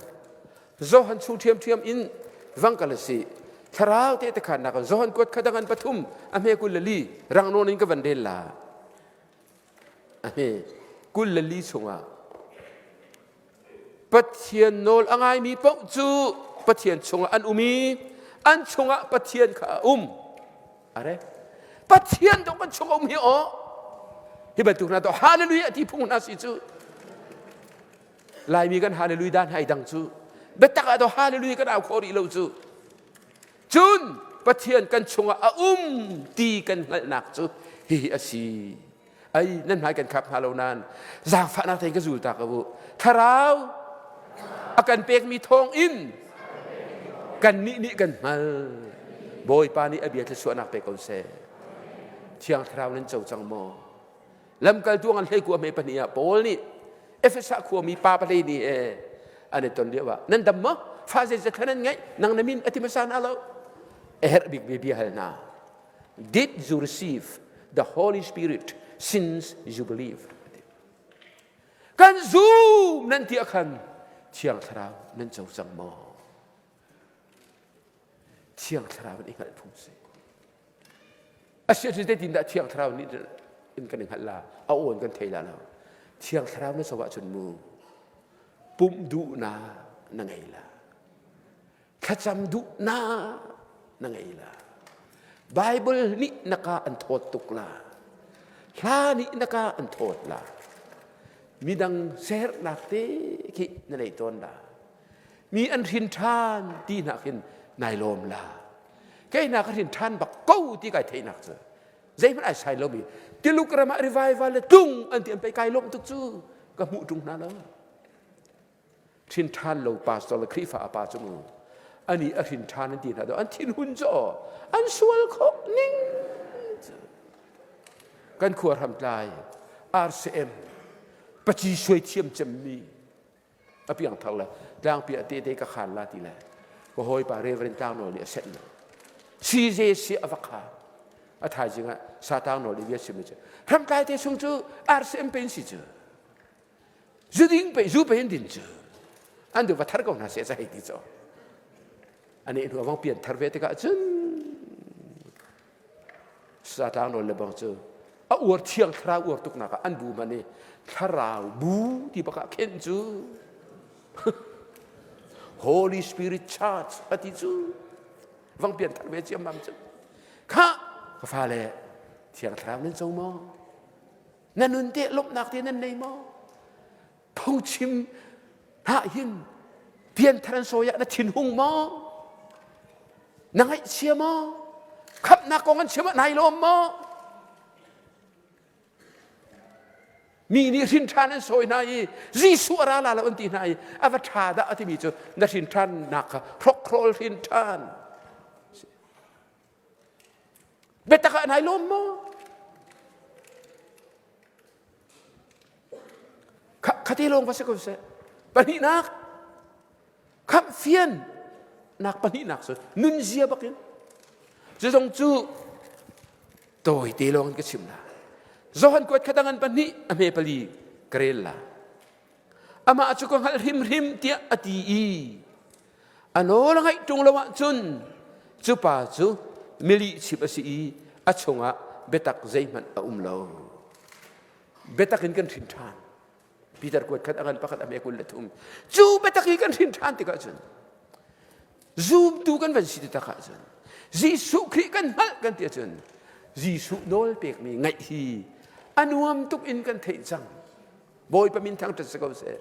S1: Johan chung ṭhiamṭhiam in vang kal a si. Thlarau te te khannak Johan kuat kha dang an pathum a hme 22 rang nawn in ka van rel la. A hme 22 chungah Pathian nawl a ngaimi paoh cu Pathian chungah an um i an chungah Pathian kha a um. Are Pathian dong kan chungah um hi aw. Hi bantuk hna to hallelujah ti phung hna si cu. Laimi kan hallelujah dan hai dang cu. Biatak ah to hallelujah kan au khawh rih lo cu. Cun Pathian kan chungah a um ti kan hngalhnak cu hihi a si. Ai nan hmai kan khap hna lo nain zaangfahnak tein ka zul ta ko u. Thlarau a kan pekmi thawng in kannih nih kan hngal. Bawipa nih a bia thluachuahnak pe ko seh. Thiang Thlarau nan co cang maw? Lamkaltu an hlei kua hme pahnih ah Paul nih Efesa khuami pa pahlei nih e an i ton lio ah nan dam maw? Fa zeizat nan ngeih? Nang na min a ti hmasa hna lo. A herh bik bia hal hna. Did you receive the Holy Spirit since you believed? Kan zum nan ti ah khan Thiang Thlarau nan co cang maw? Thiang Thlarau in i hngalh phung si. Asiah cu zeitin dah Thiang Thlarau nih in kan i hngalh la? A aw in kan thei la lo. Thiang Thlarau na co ahcun mu pumh duhnak na ngei la. Thlacam duhnak na ngei la. Bible nih na ka an thawt tuk la. Hla nih na ka an thawt la. Midang sernak te khi na nei tawn la. Mi an hrin ṭhan ti hna khin nai lawm la. Kei hna ka hrin ṭhan bak ko ti kai theihnak cu zeihmanh ai sai lomi Tiluk ram ah revival le tung an ti an pei kai lawm tuk cu ka hmuh ṭung hna lo. Hrin ṭhan lo pastor le Khrihfa a pa cu mu ani a hrin ṭhan an ti hna do an thinhun cu an sual khawh ning kan khua hramtlai RCM paci suai thiam cemmi a piangthar le tlangpi ah tete ka khaan la ti le ka hawipa Reverend Tlang Nawl nih a senh lo CJC a va khaan a thaizing ah sa Tlang Nawl i bia chim cu hramtlai te chung cu RCM pe in si cu zu ding pe zu pe in din cu an du va thar ko hna se ca hei ti cu ani hnu avang pian thar ve tikah cun Satang nawl le bang cu a uar thiang thlarau uar tuknak ah an bu hmanh i thlarau bu ti bak ah khenh cu Holy Spirit Church a ti cu vang pian thar ve ciammam cu kha ka fale. Thiang Thlarau nan co maw? Na nun teh lawmhnak te nan nei maw? Phungchim hna hin pianthar an sawi ah na thinhung maw? Na ngaihchia maw? Khamhnak kong an chim ah nai lawm maw? Mi nih hrin ṭhan an sawi hna i Jesuh a ra la lo an ti hna i a va ṭha dah a timi cu na hrin ṭhannak kha hrokhrawl hrin ṭhan. Biatak ah nai lawm maw? Khate lawng va si ko seh. Pahnihnak, khamh fian nak pahnihnak cu nunzia bakin. Cu zong cu tawite lawng in ka chim la. Johan kuat khat an pahnih a hme pali ka rel la. Amah cu ka hngalh hrimhrim tiah a ti i a nawl a ngaih ṭung lo ahcun cu pa cu milihchip a si i a chungah biatak zeihmanh a um lo. Biatak in kan hrin ṭhan. Peter kuat khat a ngan pakhat a hme 23. Cu biatak i kan hrin ṭhan tikah cun zumtu kan van si taktak ahcun Jesuh Khrih kan hngalh kan ti ahcun Jesuh nawl pekmi ngaih hi a nuam tuk in kan theih cang. Bawipa min thangṭhat si ko seh.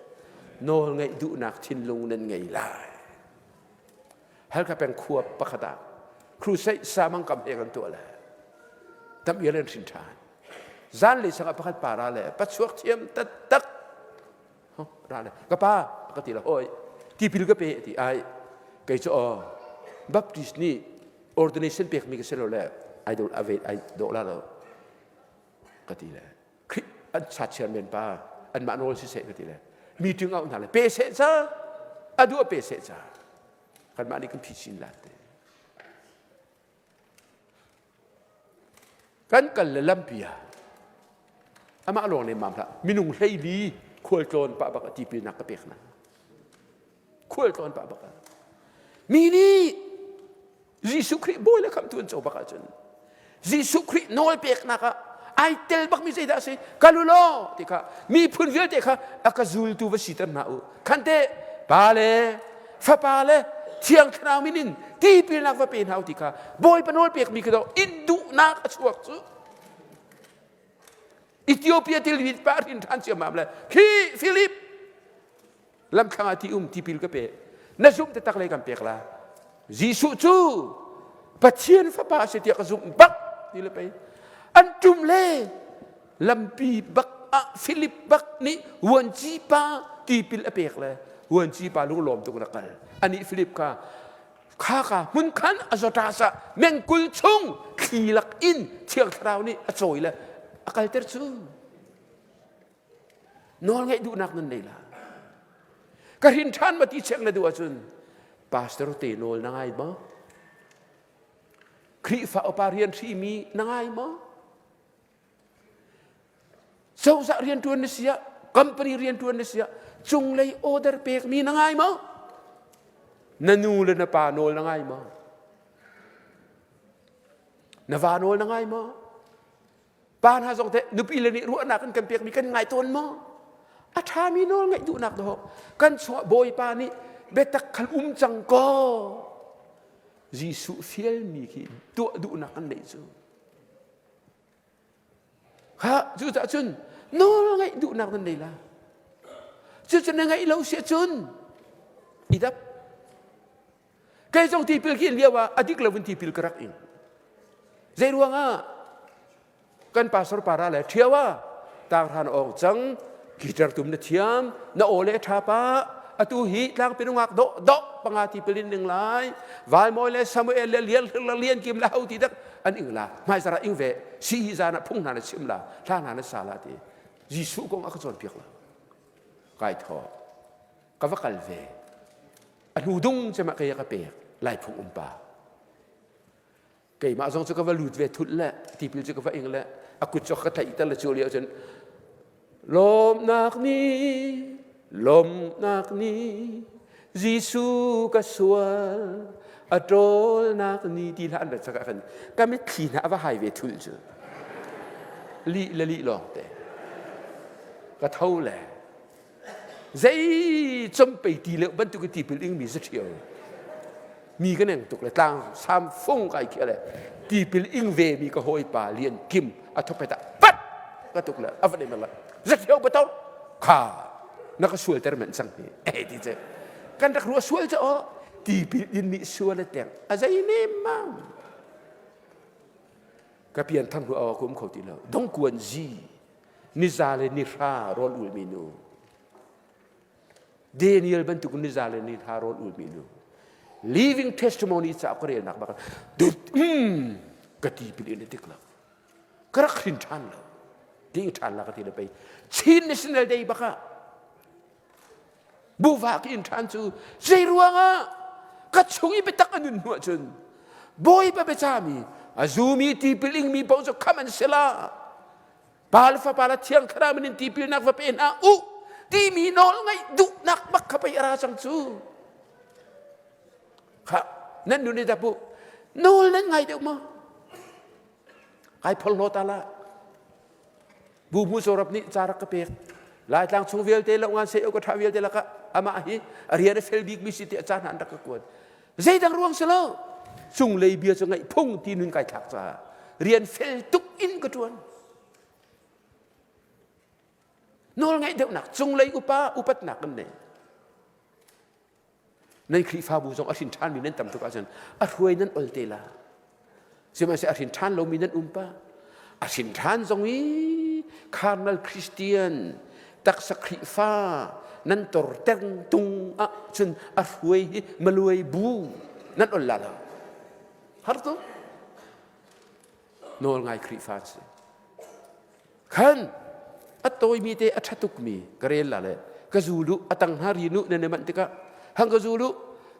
S1: Nawl ngaih duhnak thinlung nan ngei lai. Halkha peng khua pakhat ah crusade samang kam he kan tuah le tam ial an hrin ṭhan. Zanlei sang ah pakhat pa ra le pachuak thiam taktak ra le ka pa ka ti le hoi tipil ka pe ti ai kei cu aw Baptist nih ordination pekmi ka si lo le ai do ai do la lo ka ti le Khrih an sa chairman pa anmah nawl siseh ka ti le meeting auh hna le pe seh ca a duh pe seh ca kanmah nih kan phi chin la te kan kal le lampi ah amah lawng ne mam hlah minung hleili khualtlawn pah bak a tipilnak ka pek hna khualtlawn pah bak mi nih Jesuh Khrih bawi le khamhtu an co bak ahcun Jesuh Khrih nawl peknak ah ai tel bakmi zeidah a si kal u law ti kha miphun vialte kha a ka zultu va siter hna u khante pa le fapa le thiang thlarau min in tipilnak va pe hna u ti kha bawipa nawl pekmi khi in duhnak a chuak cu Ethiopia tilmi pa hrin ṭhan ciammam le khi Philip lamthlang ah ti um tipil ka pe na zumh taktak lei kan pek la Jesuh cu Pathian fapa a si tiah ka zumh bak ti le pei an ṭum le lampi bak ah Philip bak nih vuanci pa tipil a pek le vuanci pa lunglawm tuk na kal anih Philip kha kha ka hmun khan a zawta sa mengkul chung thli lak in thiang thlarau nih a cawi le a kalter cu Nawl ngeih duhnak nan nei la. Ka hrin ṭhan ma ti chek na duh ahcun pastor te nawl na ngai maw? Khrihfa upa rian hrimi na ngai maw? Cozah rianṭuan na si ah, company rianṭuan na si ah, cunglei order pekmi na ngai maw? Na nu le na pa nawl na ngai maw? Na va nawl na ngai maw? Pa hna zong teh nupi le nih ruahnak an kan pekmi kan ngai tawn maw? A ṭhami nawl ngaih duhnak dawh kan chungah Bawipa nih biatak khal um cang kaw Jesuh fialmi khi tuah duhnak kan neih cu. Kha cucaah cun nawl ngaih duhnak nan nei la. Cucu na ngaih lo si cun i dap. Kei zong tipil ka in lio ah a dik loin tipil ka rak ing. Zei ruangah kan pastor para le ṭhio ah tanghran awng cang guitar tum na thiam na aw le ṭha pa atu hi tlangpi nungak dawh dawh panga tipil in ning lai valmawi le Samuel le lian le lian kim le ho ti dak an ing la hmaizar ah ing ve si hi zan ah phung hna na chim la hla hna na sa la ti Jesuh kong a ka cawnpiak la kai thaw ka va kal ve a hnu dung cem ah kei a ka pek laiphung um pa keimah zong cu ka va lut ve thut le tipil cu ka va ing le a kut cu ka tlaih ter le cu lio cun lawmnak ni lawmnak ni Jesuh ka sual a ṭawlnak ni ti hlah an rat sakah khan ka mitthli hna a va hai ve thul cu lih le lih lawng te ka tho le Zei compei ti leuh bantuk i tipil ingmi si ṭhio. Mi ka neng tuk le tlang sam fung kai khia le tipil ing ve mi ka hawipa Lian Kim a thok ta pat ka tuk le a van em la zat hiau bato kha na ka sual ter men sang hi eh ti che kan rak ruah sual che o tipil in nih sual a teng a zei ne mang ka pian thang hu aw kum kho ti lo dong kuan zi niza le ni hra rawl ul mi nu Daniel bantuk niza le ni hra rawl ul mi nu living testimony ca ka relnak bak dut mm ka tipil in tik lo ka rak hrin ṭhan lo ding ṭhan la ka ti le pei Chin National Day bak ah buva ka in ṭhan cu zei ruangah ka chung i biatak a nun hnu ahcun Bawipa biacami a zumi tipil ingmi paoh cu kham an si la Pa le Fapa le Thiang Thlarau min in tipilnak va pe hna u timi nawl ngaih duhnak bak kha pei a ra cang cu. Kha nan nun i dap u nawl nan ngai deuh maw? Kai phol ta la. Bu mu zorap nih ca rak ka pek. Laitlang chung vialte lo ngan se ka tha vialte laka amah hi a rian a fel bik mi si ti a caan an rak ka kuat. Zeidang ruang si lo. Cunglei bia cu ngaih phung ti nun kai thlak caah rian fel tuk in ka ṭuan. Nawl ngaih deuhnak cunglei upa upatnak kan nei. Nan Khrihfabu zong a hrin ṭhanmi nan tam tuk ahcun a hruai nan ol te la. Sihmanhsehlaw a hrin ṭhan lomi nan um pah. A hrin ṭhan zong i carnal Christian taksa Khrihfa nan tor teng tung ahcun a hruai hi maluai bu nan ol la lo. Har tuk. Nawl ngai Khrihfa si. Khan a tawimi te a ṭha tukmi ka rel la le ka zulu a tang hna ri nu nan i manh tikah hang ka zulu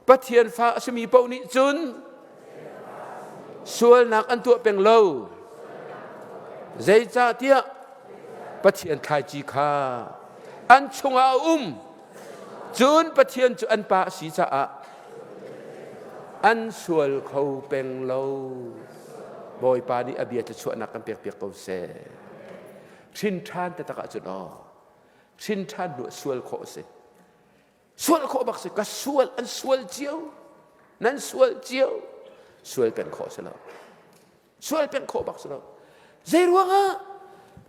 S1: Pathian fa a simi paoh nih cun sualnak an tuah peng lo zeicahtiah Pathian thlaici kha an chungah a um cun Pathian cu an pa a si caah an sual kho peng lo. Bawipa nih a bia thluachuahnak kan pekpiak ko seh. Hrin ṭhan taktak ahcun aw, hrin ṭhan hnu ah sual khawh a si. Sual khawh bak si. Ka sual, an sual cio. Nan sual cio. Sual peng khawh si lo. Sual peng khawh bak si lo. Zei ruangah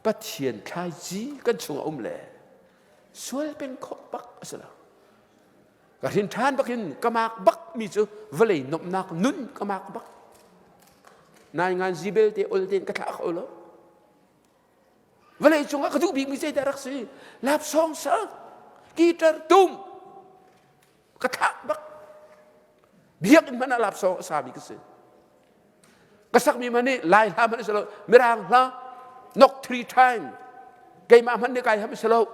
S1: Pathian thlaici kan chungah um le sual peng khawh bak a si lo. Ka hrin ṭhan bakin ka mak bak mi cu vawlei nuamhnak nun ka mak bak. Nai ngan zi belte ol tein ka thlah kho lo. Vawlei cungah ka duh bikmi zeidah rak si? Lapsawng sak, guitar tum, ka thlah bak. Biakinn hmanh ah lapsawng a sami ka si. Ka sakmi hmanh nih Lai hla hmanh a si lo, Mirang hla, knock three time. Keimah hmanh nih kai ham a si lo.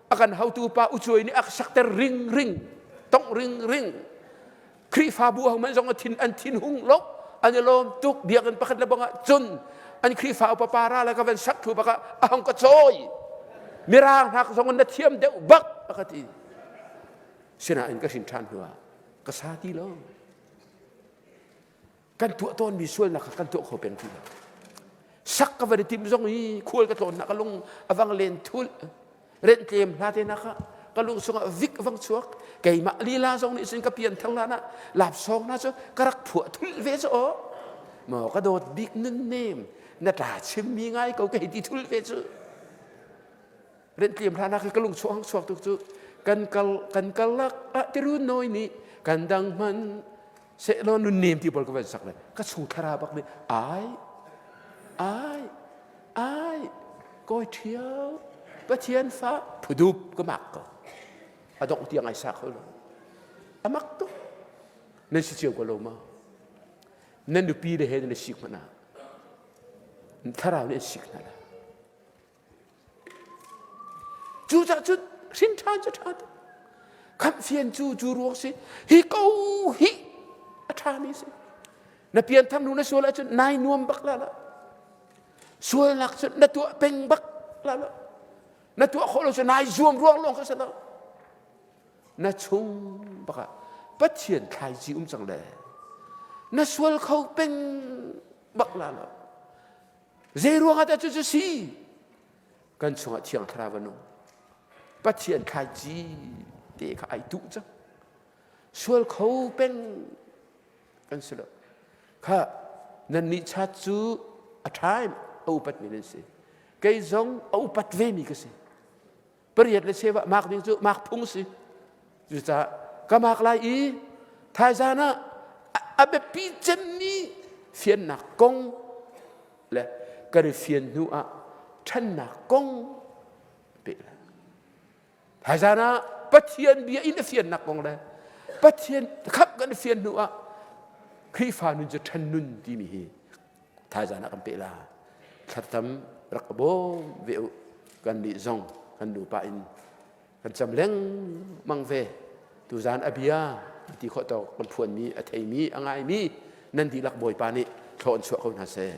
S1: A kan hotu pa ucuai nih a ka sakter ring ring, tongh ring ring. Khrihfabu ho hmanh zong a thin an thin hung lo. An i lawm tuk biakinn pakhat le bang ah cun an Khrihfa upa pa ra le ka van sak thu bak ah a hong ka cawi. Mirang hna zong na thiam deuh bak a ka ti. Sinain ka hrin ṭhan hnu ah ka sa ti lo. Kan tuah tawnmi sualnak kha kan tuah kho peng ti lo. Sak ka van i tim zong hi khual ka tlawnnak ka lung a vang len thul rentlem hla te nak ah ka lung chungah vik vang chuak keimah lila zong nih cun ka pian thang hlan ah lapsawng hna cu ka rak phuah thul ve cu aw maw ka dawt bik nun nem na ṭa chimmi ngai ko ka hei ti thul ve cu Rentlem hlan ah ka lung chuak chuak tuk cu kan kal kan kal lak ah tirun noi nih kan dang hman sehlaw nun nem ti bol ka van sak le ka chung thlara bak nih ai ai ai kawi ṭhiau Pathian fa phudup ka mak ko a dongh tiang ai sa kho lo a mak tuk nan si cio ko lo ma nan nupi le he nan sik hmanh ah thlarau nih an sik hna la Cucaah cun hrin ṭhan cu ṭha tuk. Khamhfian cu cu ruang si. Hi ko hi a ṭhami si. Na pianthar hnu na sual ahcun nai nuam bak la la. Sualnak cun na tuah peng bak la la. Na tuah khawh lo cu nai zuam ruang lawng kha si lo. Na chung bak ah Pathian thlaici um cang le na sual kho peng bak la lo. Zei ruangah dah cucu si? Kan chungah Thiang Thlarau a nung. Pathian thlaici te kha ai tuh cang. Sual kho peng. Kan si lo. Kha nan nih chat cu a ṭha a upatmi nan si. Kei zong a upat vemi ka si. Pariat le cheu ah mak ding cu mak phung si. Cucaah ka mak lai i thaizan ah a biapi cemmi fiannak kong le kan i fian hnu ah ṭhannak kong pe lai. Thaizan ah Pathian bia in a fiannak kong le Pathian khap kan i fian hnu ah Khrihfa nun cu ṭhan nun timi hi thaizan ah kan peh la. Thlatam rak ka bawm ve u. Kan nih zong kan nupa in kan cam lengmang ve. Tuzan a bia ti khawh tawk kan phuanmi a theimi a ngaimi nan dihlak Bawipa nih thlaw an chuah ko hna seh.